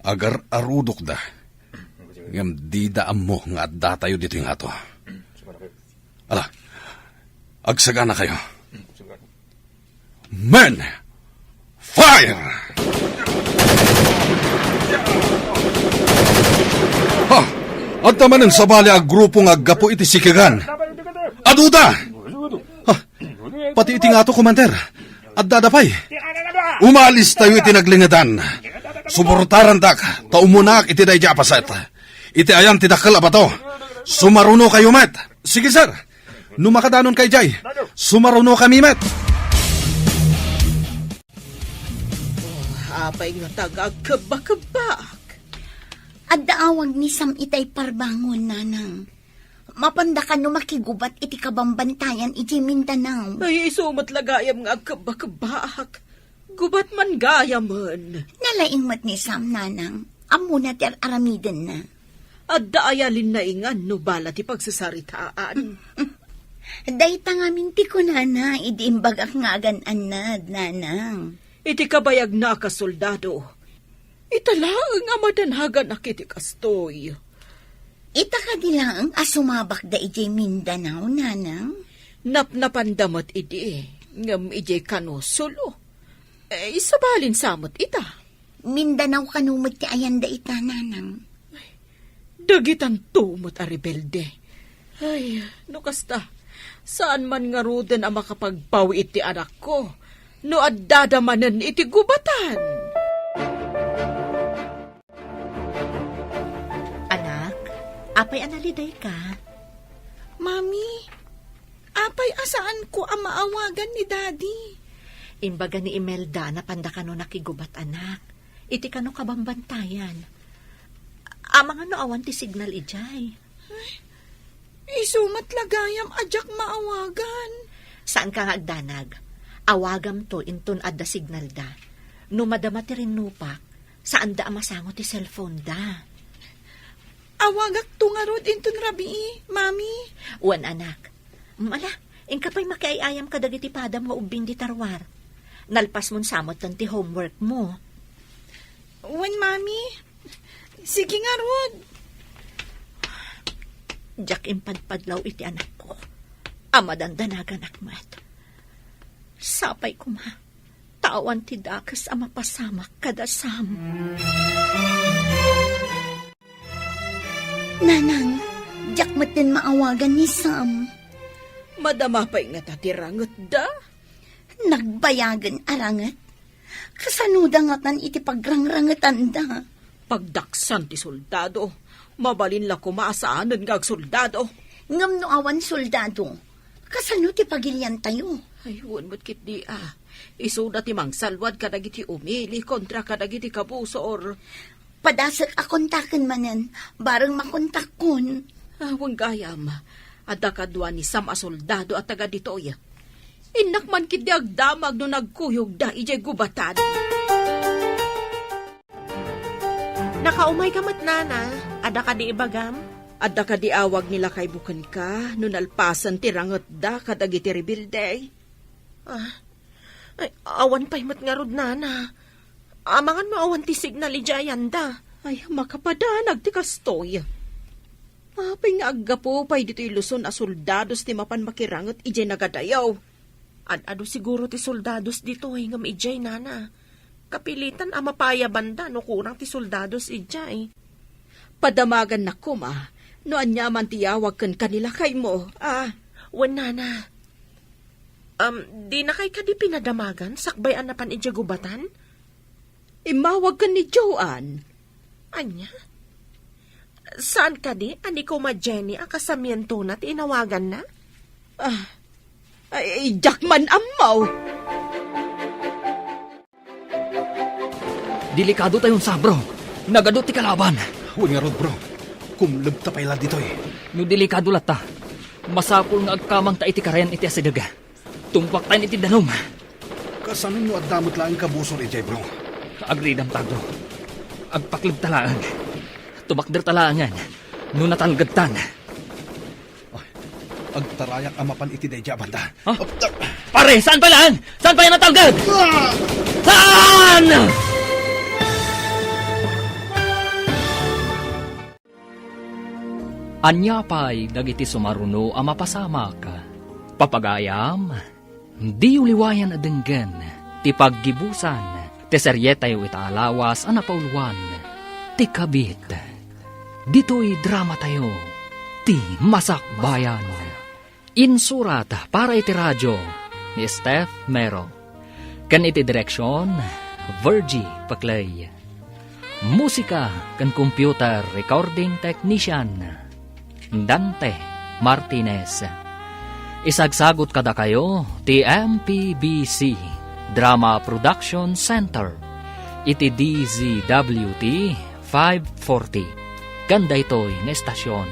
Agar-arudokda. Ngem dida ammo nga addatayo ditoy ngato. Ala, agsaganakayo. Men! Fire! Ha! Adda manen sabali a grupo nga aggapu iti sikegan. Aduda! Ha! Pati iti ngato, Commander. Addada pay. Umalistayo iti naglingedan. Suportarandak, ta umunaak iti daydi a paset. Iti ayan ti dakkel a bato. Sumarunokayo met. Sige, sir. No makadanonka idiay, sumarunokami met. Oh, apay ngata nga agkebba-kebbaak? Adda awag ni Sam itay parbangon, nanang. Mapanda kano makigubat iti kabambantayan iti Mindanao. Ay, isu met la gayam nga agkebba-kebbaak. Gubat man gayamen. Nalaing met ni Sam, nanang. Ammona ti ar-aramidenna. Adda aya linnaingan no bala ti pagsasaritaan. Dayta ngamin ti kunana idi imbagak nga agan-annad, nanang. Iti kabayagna a kasoldado, ita laeng a madanaganak iti kastoy. Ita kadi laeng a sumabakda idiay Mindanao, nanang? Napnapanda met idi, ngem idiay kano solo. Eh, sabalin sa met ita. Mindanao kano met ti ayanda ita, nanang? Dagitanto met a rebelde. Ay, no kasta, saan man ngaruden a makapagpaw iti anakko no addada manen iti gubatan. Anak, apay a nalidayka? Mami, apay a saanko a maawagan ni Daddy? Imbaga ni Imelda a napanda kano nakigubat, anak. Iti kano kabambantayan. Amangan no awan ti signal idiay. Ay, isu met la gayam a diak maawagan. Saanka nga agdanag. Awagamto inton adda signalda. No madama ti rinnupak, saanda a masango ti cellphone da. Awagakto ngarud inton rabii, Mami. Wen, anak. Mm, ala, inka pay makiay-ayam kadagiti padam nga ubbing dita ruar. Nalpasmon sa metten ti homework mo. Wen, Mami. Sige ngarud. Diak impadpadlaw iti anakko a madandanaganak met. Sapay koma ta awan ti dakes a mapasamak kada Sam. Nanang, diak metten maawagan ni Sam. Madama pay ngata ti rangetda? Nagbayagen a ranget? Kasanoda ngatan iti pagrangrangetanda? Pagdaksan ti soldado. Mabalin la koma a saanen nga agsoldado. Ngem no awan soldado, kasano ti pagiliantayo? Ay, wen met ketdi a. Isuda ti mangsalwad kadagiti umili kontra kadagiti kabusor. Padasek a kontaken manen, bareng makontakkon. Ah, wen gayam, adda kadua ni Sam a soldado a taga ditoy. Innak man ketdi agdamag no nagkuyogda idiay gubatan. Nakaumayka met, Nana. Adda kadi ibagam? Adda kadi awag ni lakaymo kenka no nalpasen ti rangetda kadagiti rebelde? Ah, ay, awan pay met ngarud, Nana. Amangan no awan ti signal idiay ayanda. Ay, makapadanag ti kastoy. Apay nga aggapu pay ditoy Luzon a soldados ti mapan makiranget idiay nagadayo? Ad-adu siguro ti soldados ditoy ngem idiay, nana. Kapilitan a mapay a banda no kurang ti soldados idiay. Padamagannak koma no ania man ti yawag ken kanila kaymo, a? Wen, nana. Um, dinakay kadi pinadamagan sakbay a napan idiay gubatan? Immawag ken ni Joan. Ania? Saan kadi a ni Kuma Jenny a kasamientona ti inawaganna? Ah, ay, diak man ammo. Delikado tayon sa, bro. Nagadu ti kalaban. Wen ngarud, bro. Kumlebta pay la ditoy. No delikado latta, masapul nga agkamangta iti karayan iti asideg. Tungpaktayon iti danum. Kasano no adda met laeng kabusor idiay, bro? Agridamta, bro. Agpaklebta laeng. Tumakderta laengen no natalgedtan. Ay, agtarayak a mapan iti daydiay a banda. Ha? Pare, saan pay laeng? Saan pay a natalged? Ah! Saan? Ania pay dagiti sumaruno a mapasamak? Papagayam, diyo liwayan a denggen ti paggibusan ti serietayo ita a lawas a napauluan, Ti Kabit. Ditoy dramatayo, Ti Masakbayan. Insurat para iti radio ni Steph Mero. Ken iti direksion, Virgie Paclay. Musika ken computer recording technician, Dante Martinez. Isagsagut kadakayo ti M P B C Drama Production Center iti D Z W T five forty. Ken daytoy nga estasion,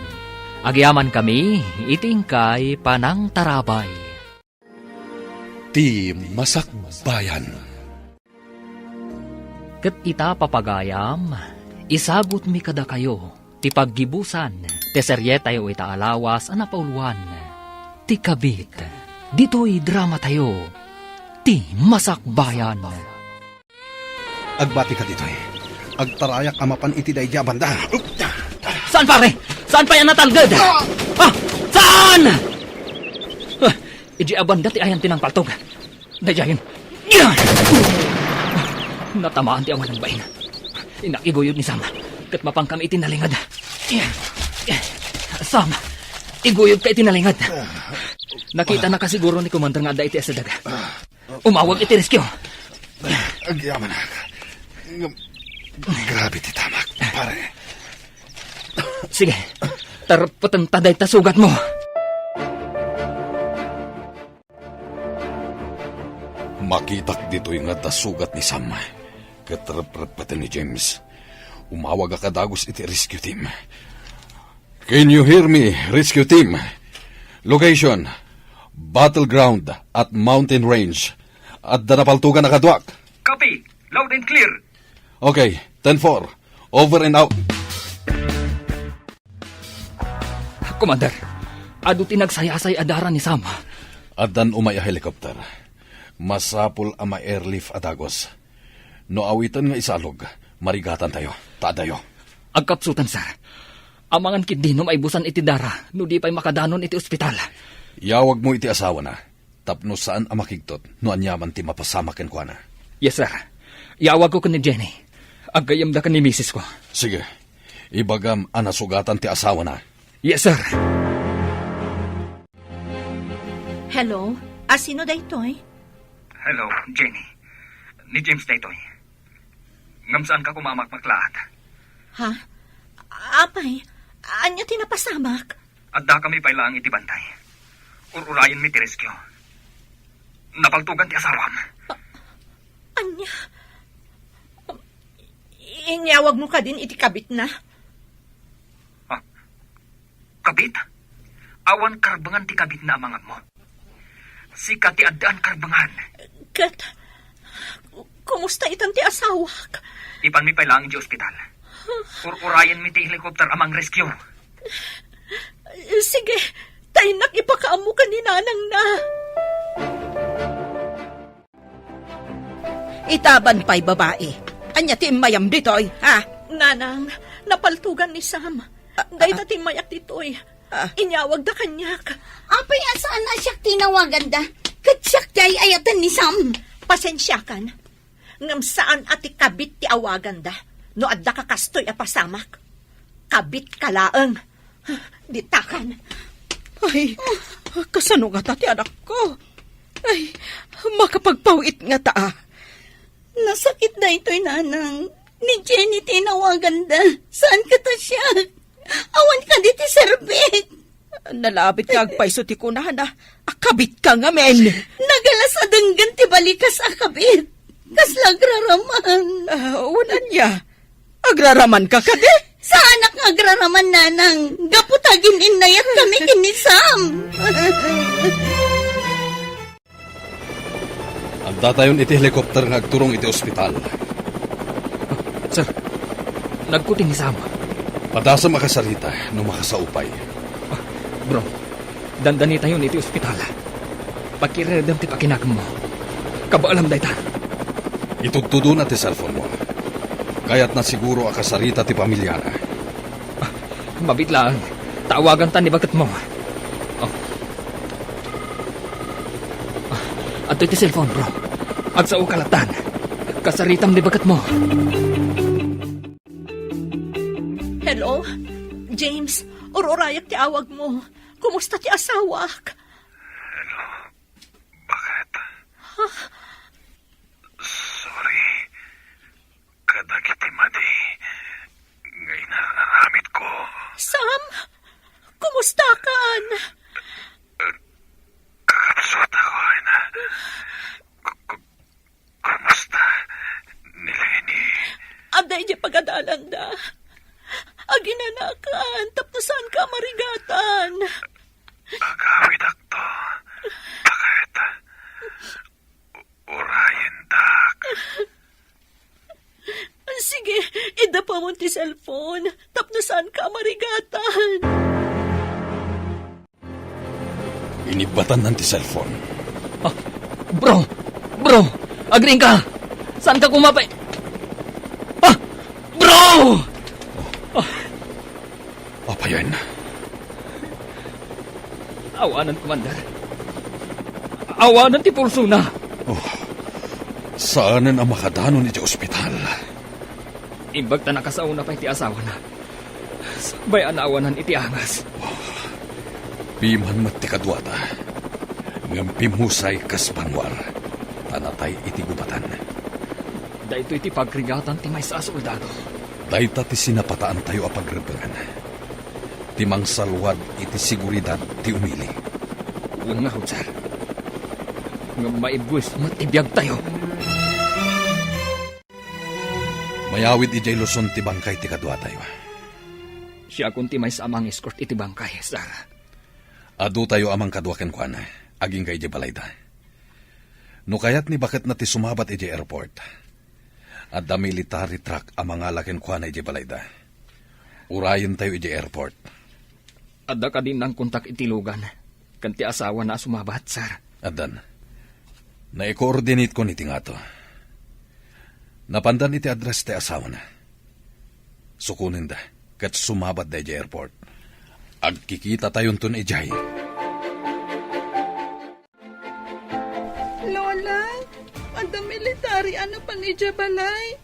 agyamankami iti inkay panangtarabay. Ti Masakbayan. Ket ita, papagayam, isagutmi kadakayo ti paggibusan ti serietayo ita a lawas a napauluan, Ti Kabit. Ditoy dramatayo, Ti Masakbayan. Agbati ka ditoy. Agtarayak a mapan iti daydiay a banda. Saan, pare? Saan pay a natalged? Ah! Ah! Saan? Ah, idiay a banda ti ayan ti nangpaltog. Daydiayen. Natamaan ti awan a bain. Innak iguyod ni Sam. Ket mapankami iti nalinged. Sam, iguyodka iti nalinged. Nakitanaka siguro ni Commander nga adda iti asideg. Umawag iti rescue. Agyamanak. Ngem, grabe ti tamak, pare. Sige, tarpeten ta dayta sugatmo. Makitak ditoy nga adda sugat ni Sam, ket reprepeten ni James. Umawagak a dagus iti rescue team. Can you hear me, rescue team? Location, battleground at mountain range. Adda napaltogan a kaduak. Copy. Loud and clear. Okay, ten four. Over and out. Commander, adu ti nagsayasay a dara ni Sam. Addan umay a helicopter. Masapul a ma-airlift a dagus. No awiten nga isalog, marigatantayo. Ta adayo. Agkapsutan, sir. Amangan ketdi no maibusan iti dara, no di pay makadanon iti ospital. Yawagmo iti asawana tapno saan a makigtot no aniaman ti mapasamak kenkuana. Yes, sir. Yawagko ken ni Jenny. Aggayyemda ken ni misis ko. Sige. Ibagam a nasugatan ti asawana. Yes, sir. Hello? A sino daytoy? Hello, Jenny. Ni James daytoy. Ngem saanka koma a makmaklaat. Ha? Apay, ania ti napasamak? Addakami pay laeng iti bantay. Ur-urayenmi ti rescue. Napaltogan ti asawam. A-, ania? Inyawagmo kadin iti kabitna? Ah, kabit? Awan karbengan ti kabitna, amanganmo. Sika ti addaan karbengan. Ket, kumusta itan ti asawak? Ipanmi pay laeng idiay ospital. Ur-urayenmi ti helicopter a mang-rescue. Sige, ta innak ipakaammo ken ni nanangna. Itaban pay, babai. Ania ti immayam ditoy, ha? Nanang, napaltogan ni Sam. Dayta timmayak ditoy. Ah. Inyawagda kaniak. Apay a saan a siak tinawaganda? Ket siak ti ay-ayaten ni Sam. Pasensiakan. Ngem saan a ti kabit ti awaganda no adda ka kastoy a pasamak. Kabitka laeng. Ditakan. Ay, kasano ngata ti anakko? Ay, makapagpaw-it ngata, a. Nasakit daytoy, nanang. Ni Jenny ti inawaganda. Saan kata siak? Awan kadi ti serbik. Nalabit nga agpayso ti kunana a kabitka ngamin. Nagalas a denggen ti balikas a kabit. Kasla agraraman. Ah, wen ania? Agraramanka kadi? Saanak nga agraraman, nanang. Gapu ta agin-innayat kami ken ni Sam. Addatayon iti helicopter nga agturong iti ospital. Sir, nagkuting ni Sam. Padasem a kasarita no makasao pay. Ah, bro, dandanitayon iti ospital. Pakiredem ti pakinakemmo. Kabaalam dayta. Itudtudona ti cellphone-mo. Kayatna siguro a kasarita ti pamiliana. Ah, mabiit laeng. Tawaganta ni baketmo. Oh. Ah, adtoy ti cellphone, bro. Agsao ka lattan. Kasaritam ni baketmo. Hello? James, ur-urayak ti awagmo. Kumusta ti asawak? Hello? Bakit? Huh? Sorry kadagiti madi nga inararamidko. Sam, kumustakan? Kakabsat ako, Ina. Ku-, ku-, kumusta ni Lenny? Adda idiay pagadalanda. Aginanakan tapno saanka a marigatan. Agawidakto. Bakit? Urayendak. Sige, iddapamon ti cellphone tapno saanka a marigatan. Inibbatanna ti cellphone. Ah, bro! Bro! Agriingka! Saanka koma pay-, ah! Bro! Ah! Apayen? Awanen, Commander. Awanen ti pulsona. Oh, saanen a makadanon iti ospital. Imbag ta nakasaona pay ti asawana. Sakbay a naawanan iti angas. Oh, piman met ti kaduada. Ngem pimmusay kas banwar, ta natay iti gubatan. Daytoy ti pagrigatan ti maysa a soldado. Dayta ti sinapataantayo a pagrebbengan. Ti mangsalwad iti seguridad ti umili. Wen ngarud, sir. Ngem maibuis met ti biagtayo. Mayawid idiay Luzon ti bangkay ti kaduatayo. Siakon ti maysa a mang-escort iti bangkay, sir. Adutayo a mangkadua kenkuana, agingga idiay balayda. No kayat ni baketna ti sumabat idiay airport, adda military truck a mangala kenkuana idiay balayda. Urayentayo idiay airport. Adda kadi nangkontak iti Logan ken ti asawana a sumabat, sir? Addan. Naikoordinatekon iti ngato. Napandan iti address ti asawana. Sukonenda ket sumabatda idiay airport. Agkikitatayonton idiay. Lola, adda military a napan idiay balay.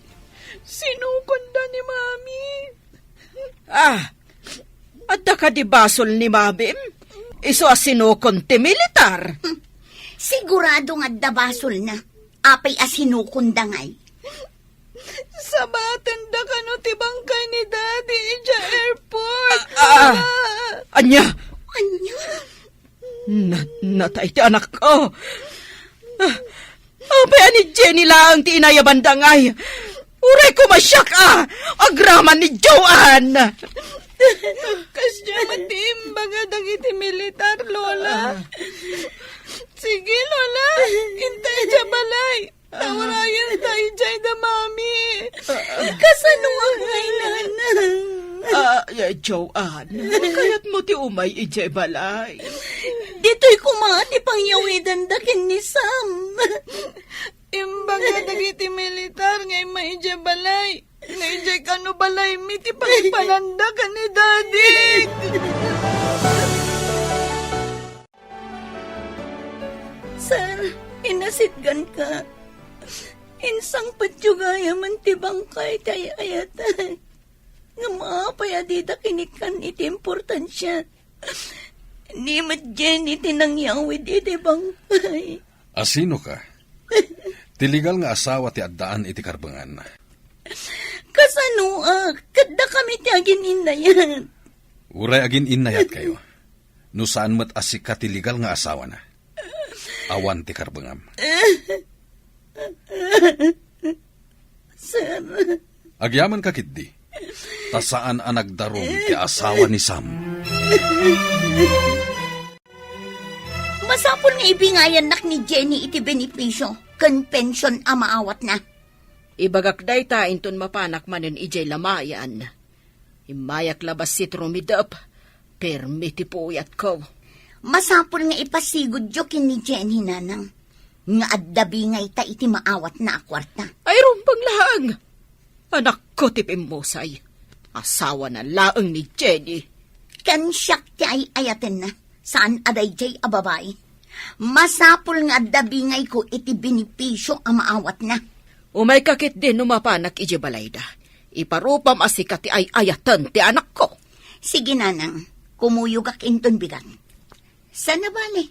Sinukonda ni Mami. Ah, adda kadi basol ni Mamim? Isu a sinukon ti militar. Sigurado nga adda basolna. Apay a sinukonda ngay? Sabatenda kano ti bangkay ni Daddy idiay airport. Ah, ah. Ah. Ania? Ania? Na-, natay ti anakko. Ah, apay a ni Jenny laeng ti inayabanda ngay? Uray koma siak a agraman ni Joanne. Kasdiay met ti imbaga dagiti militar, Lola. Ah. Sige, Lola. Inta idiay balay. Tawarayenta idiay da Mami. Kasano nga ngay, Nanang? Ah, eh, Joanne, kayatmo ti umay idiay balay? Ditoy koma ti pangyawidanda ken ni Sam. Imbaga dagiti militar nga immay idiay balay. Nga idiay kano balaymi ti pangipananda ken ni Daddy. Sir, inasitgan ka. Insangpetyo gayamen ti bangkay ti ay-ayatan. Ngem apay a dida kinikkan iti importansia? Ni met Jenny ti nangyawid iti bangkay. Asino ka? Ti legal nga asawa ti addaan iti karbengan. Kasanoak? Ket dakami ti agin-innayat. Uray agin-innayat kayo. No saan met a sika ti legal nga asawana. Awan ti karbengam. Sir. Agyaman ka ketdi. Ta saan a nagdarum ti asawa ni Sam. Masapul nga ibingayannak ni Jenny iti benepisio ken pension a maawatna. Ibagak dayta inton mapanak manen idiay lamayan. Immayak la bassit rumidep, permi ti puyatko. Masapul nga ipasigudyo ken ni Jenny, nanang, nga adda bingayta iti maawatna a kuarta. Ay, rumbeng laeng! Anakko ti pimmusay. Asawana laeng ni Jenny. Ken siak ti ay-ayatenna. Saan a daydiay a babai. Masapul nga adda bingayko iti benepisio a maawatna. Umayka ketdi no mapanak idiay balayda. Iparupam a sika ti ay-ayaten ti anakko. Sige, nanang, kumuyogak inton bigat. Saan a bale,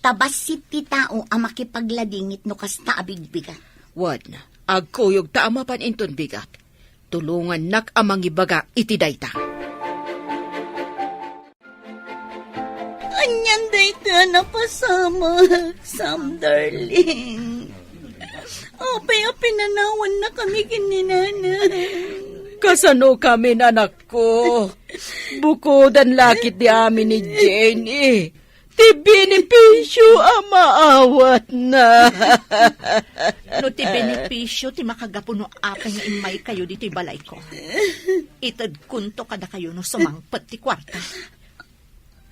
ta bassit ti tao a makipagladingit no kasta a bigbigat. Wen, agkuyogta a mapan inton bigat. Tulongannak a mangibaga iti dayta. Anian dayta a napasamak, Sam darling? Apay a pinanawannakami ken ni Nanang? Kasano kami, anakko? Bukodan la ketdi amin ni Jenny ti benepisio a maawatna. No ti benepisio ti makagapu no apay nga immaykayo ditoy balayko, itedkonto kadakayo no sumangpet ti kuarta.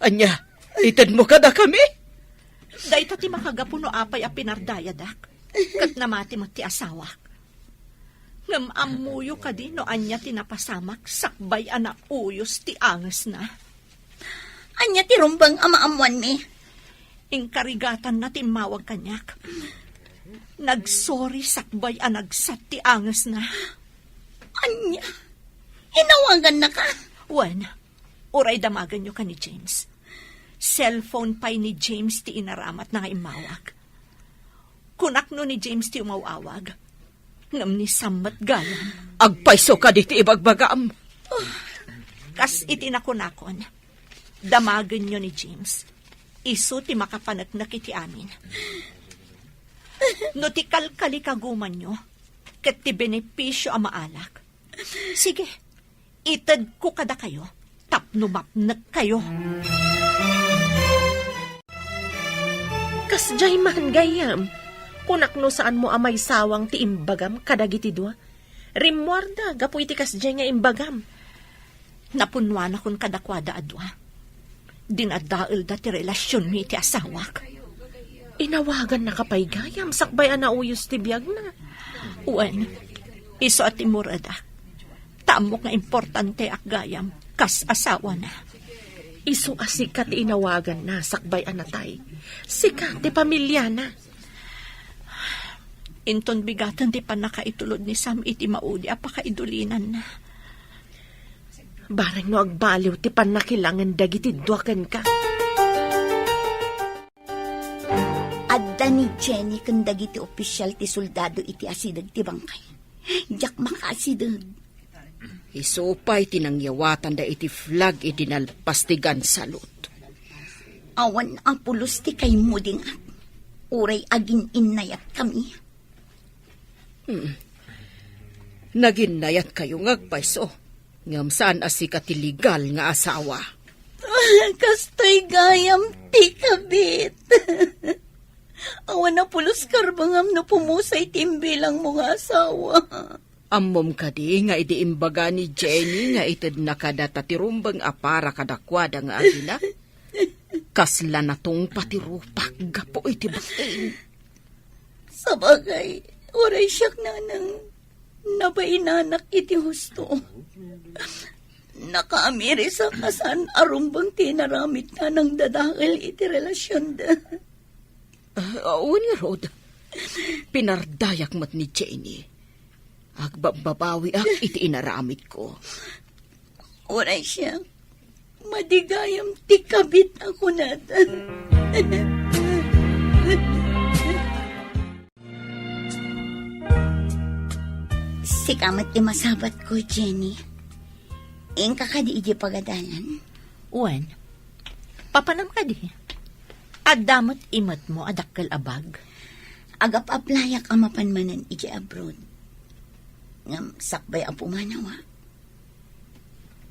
Ania, itedmo kadakami? Dayta ti makagapu no apay a pinardayadak, ket namati met ti asawak. Ngem ammoyo kadi no ania ti napasamak sakbay a nauyos ti angesna? Ania ti rumbeng a maammoanmi? Inkarigatanna ti immawag kaniak. Nagsorry sakbay a nagsat ti angesna. Ania? Inawagannaka? Wen, uray damagenyo ken ni James. Cellphone pay ni James ti inaramatna nga immawag. Kunak no ni James ti umaw-awag, ngem ni Sam met gayam. Agpayso kadi ti ibagbagam? Kas iti nakunakon, damagenyo ni James. Isu ti makapaneknek iti amin. No ti kalkalikagumanyo ket ti benepisio a maalak, sige, itedko kadakayo tapno mapnekkayo. Kasdiay man, gayyem, kunak no saanmo a maisawang ti imbagam kadagiti dua. Rimmuarda gapu iti kasdiay nga imbagam. Napunnuanakon kadakuada a dua. Dinadaelda ti relasionmi iti asawak. Inawagannaka pay gayam sakbay a nauyos ti biagna? Wen, isu a timmuredak. Ta ammok nga importanteak gayam kas asawana. Isu a sika ti inawaganna sakbay a natay. Sika ti pamiliana. Inton bigaten ti pannakaitulod ni Sam iti maudi a pakaidulinanna. Bareng no agbaliw ti pannakilangen dagiti dua kenka. Adda ni Jenny ken dagiti opisial ti soldado iti asideg ti bangkay. Diak makaasideg. Isu pay ti nangyawatanda iti flag idi nalpas ti gun salute. Awan a pulos ti kaimudingak. Uray agin-innayatkami. Hmm. Naginnayatkayo nga agpayso, ngem saan a sika ti legal nga asawa. Kastoy gayam ti kabit. Awan a pulos karbengam no pumusay ti imbilangmo nga asawa. Ammom kadi nga idi imbaga ni Jenny nga itedna kadata ti rumbeng a para kadakuada nga agina, kasla natungpa ti rupak gapu iti bain. Sabagay, uray siak, nanang. Nabainanak iti husto. Nakaamirisak a saan a rumbeng ti inaramidta nangdadael iti relasionda. Ah, wen ngarud, pinardayak met ni Jenny. Agbabbabawiak iti inaramidko. Uray siak, madi gayam ti kabit a kunada. Sika met ti masabatko, Jenny. Inka kadi idiay pagadalan? Wen, papanam kadi? Adda met imetmo a dakkel a bag? Agap-aplayak a mapan manen idiay abroad. Ngem sakbay a pumanawa,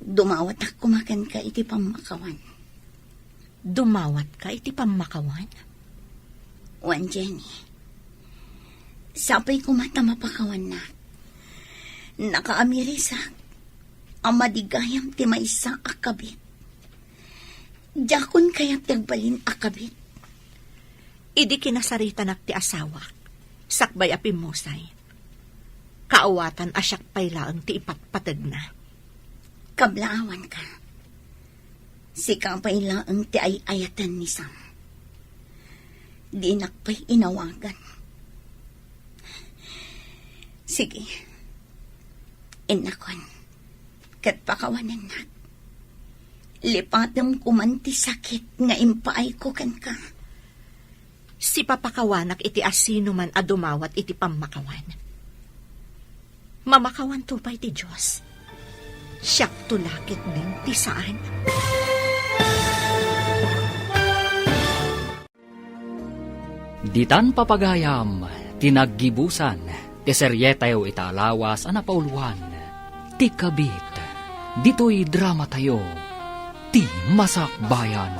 dumawatak koma kenka iti pammakawan. Dumawatka iti pammakawan? Wen, Jenny. Sapay koma ta mapakawannak. Nakaamirisak a madi gayam ti maysa a kabit. Diakon kayat ti agbalin a kabit. Idi kinasaritanak ti asawak, sakbay a pimmusay, kaawatan a siak pay laeng ti ipatpategna. Kablaawanka. Sika pay laeng ti ay-ayaten ni Sam. Dinak pay inawagan. Sige. Innakon. Ket pakawanennak. Lipatem koman ti sakit nga impaayko kenka. Sipapakawanak iti asinoman a dumawat iti pammakawan. Mamakawanto pay ti Dios. Siakto la ketdin ti saan. Ditan papagayam ti naggibusan ti serietayo ita a lawas a napauluan, Ti Kabit. Ditoy dramatayo, Ti Masakbayan.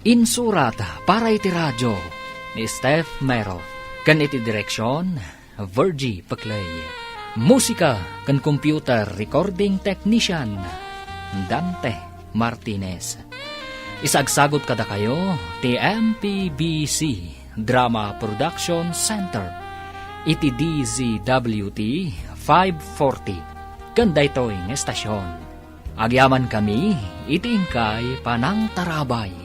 Insurat para iti radio ni Steph Mero ken iti direksion, Virgie Peclay. Musika ken computer recording technician, Dante Martinez. Isagsagot kadakayo ti M P B C Drama Production Center iti D Z W T five forty ken daytoy nga estasion. Agyamankami iti inkay panangtarabay.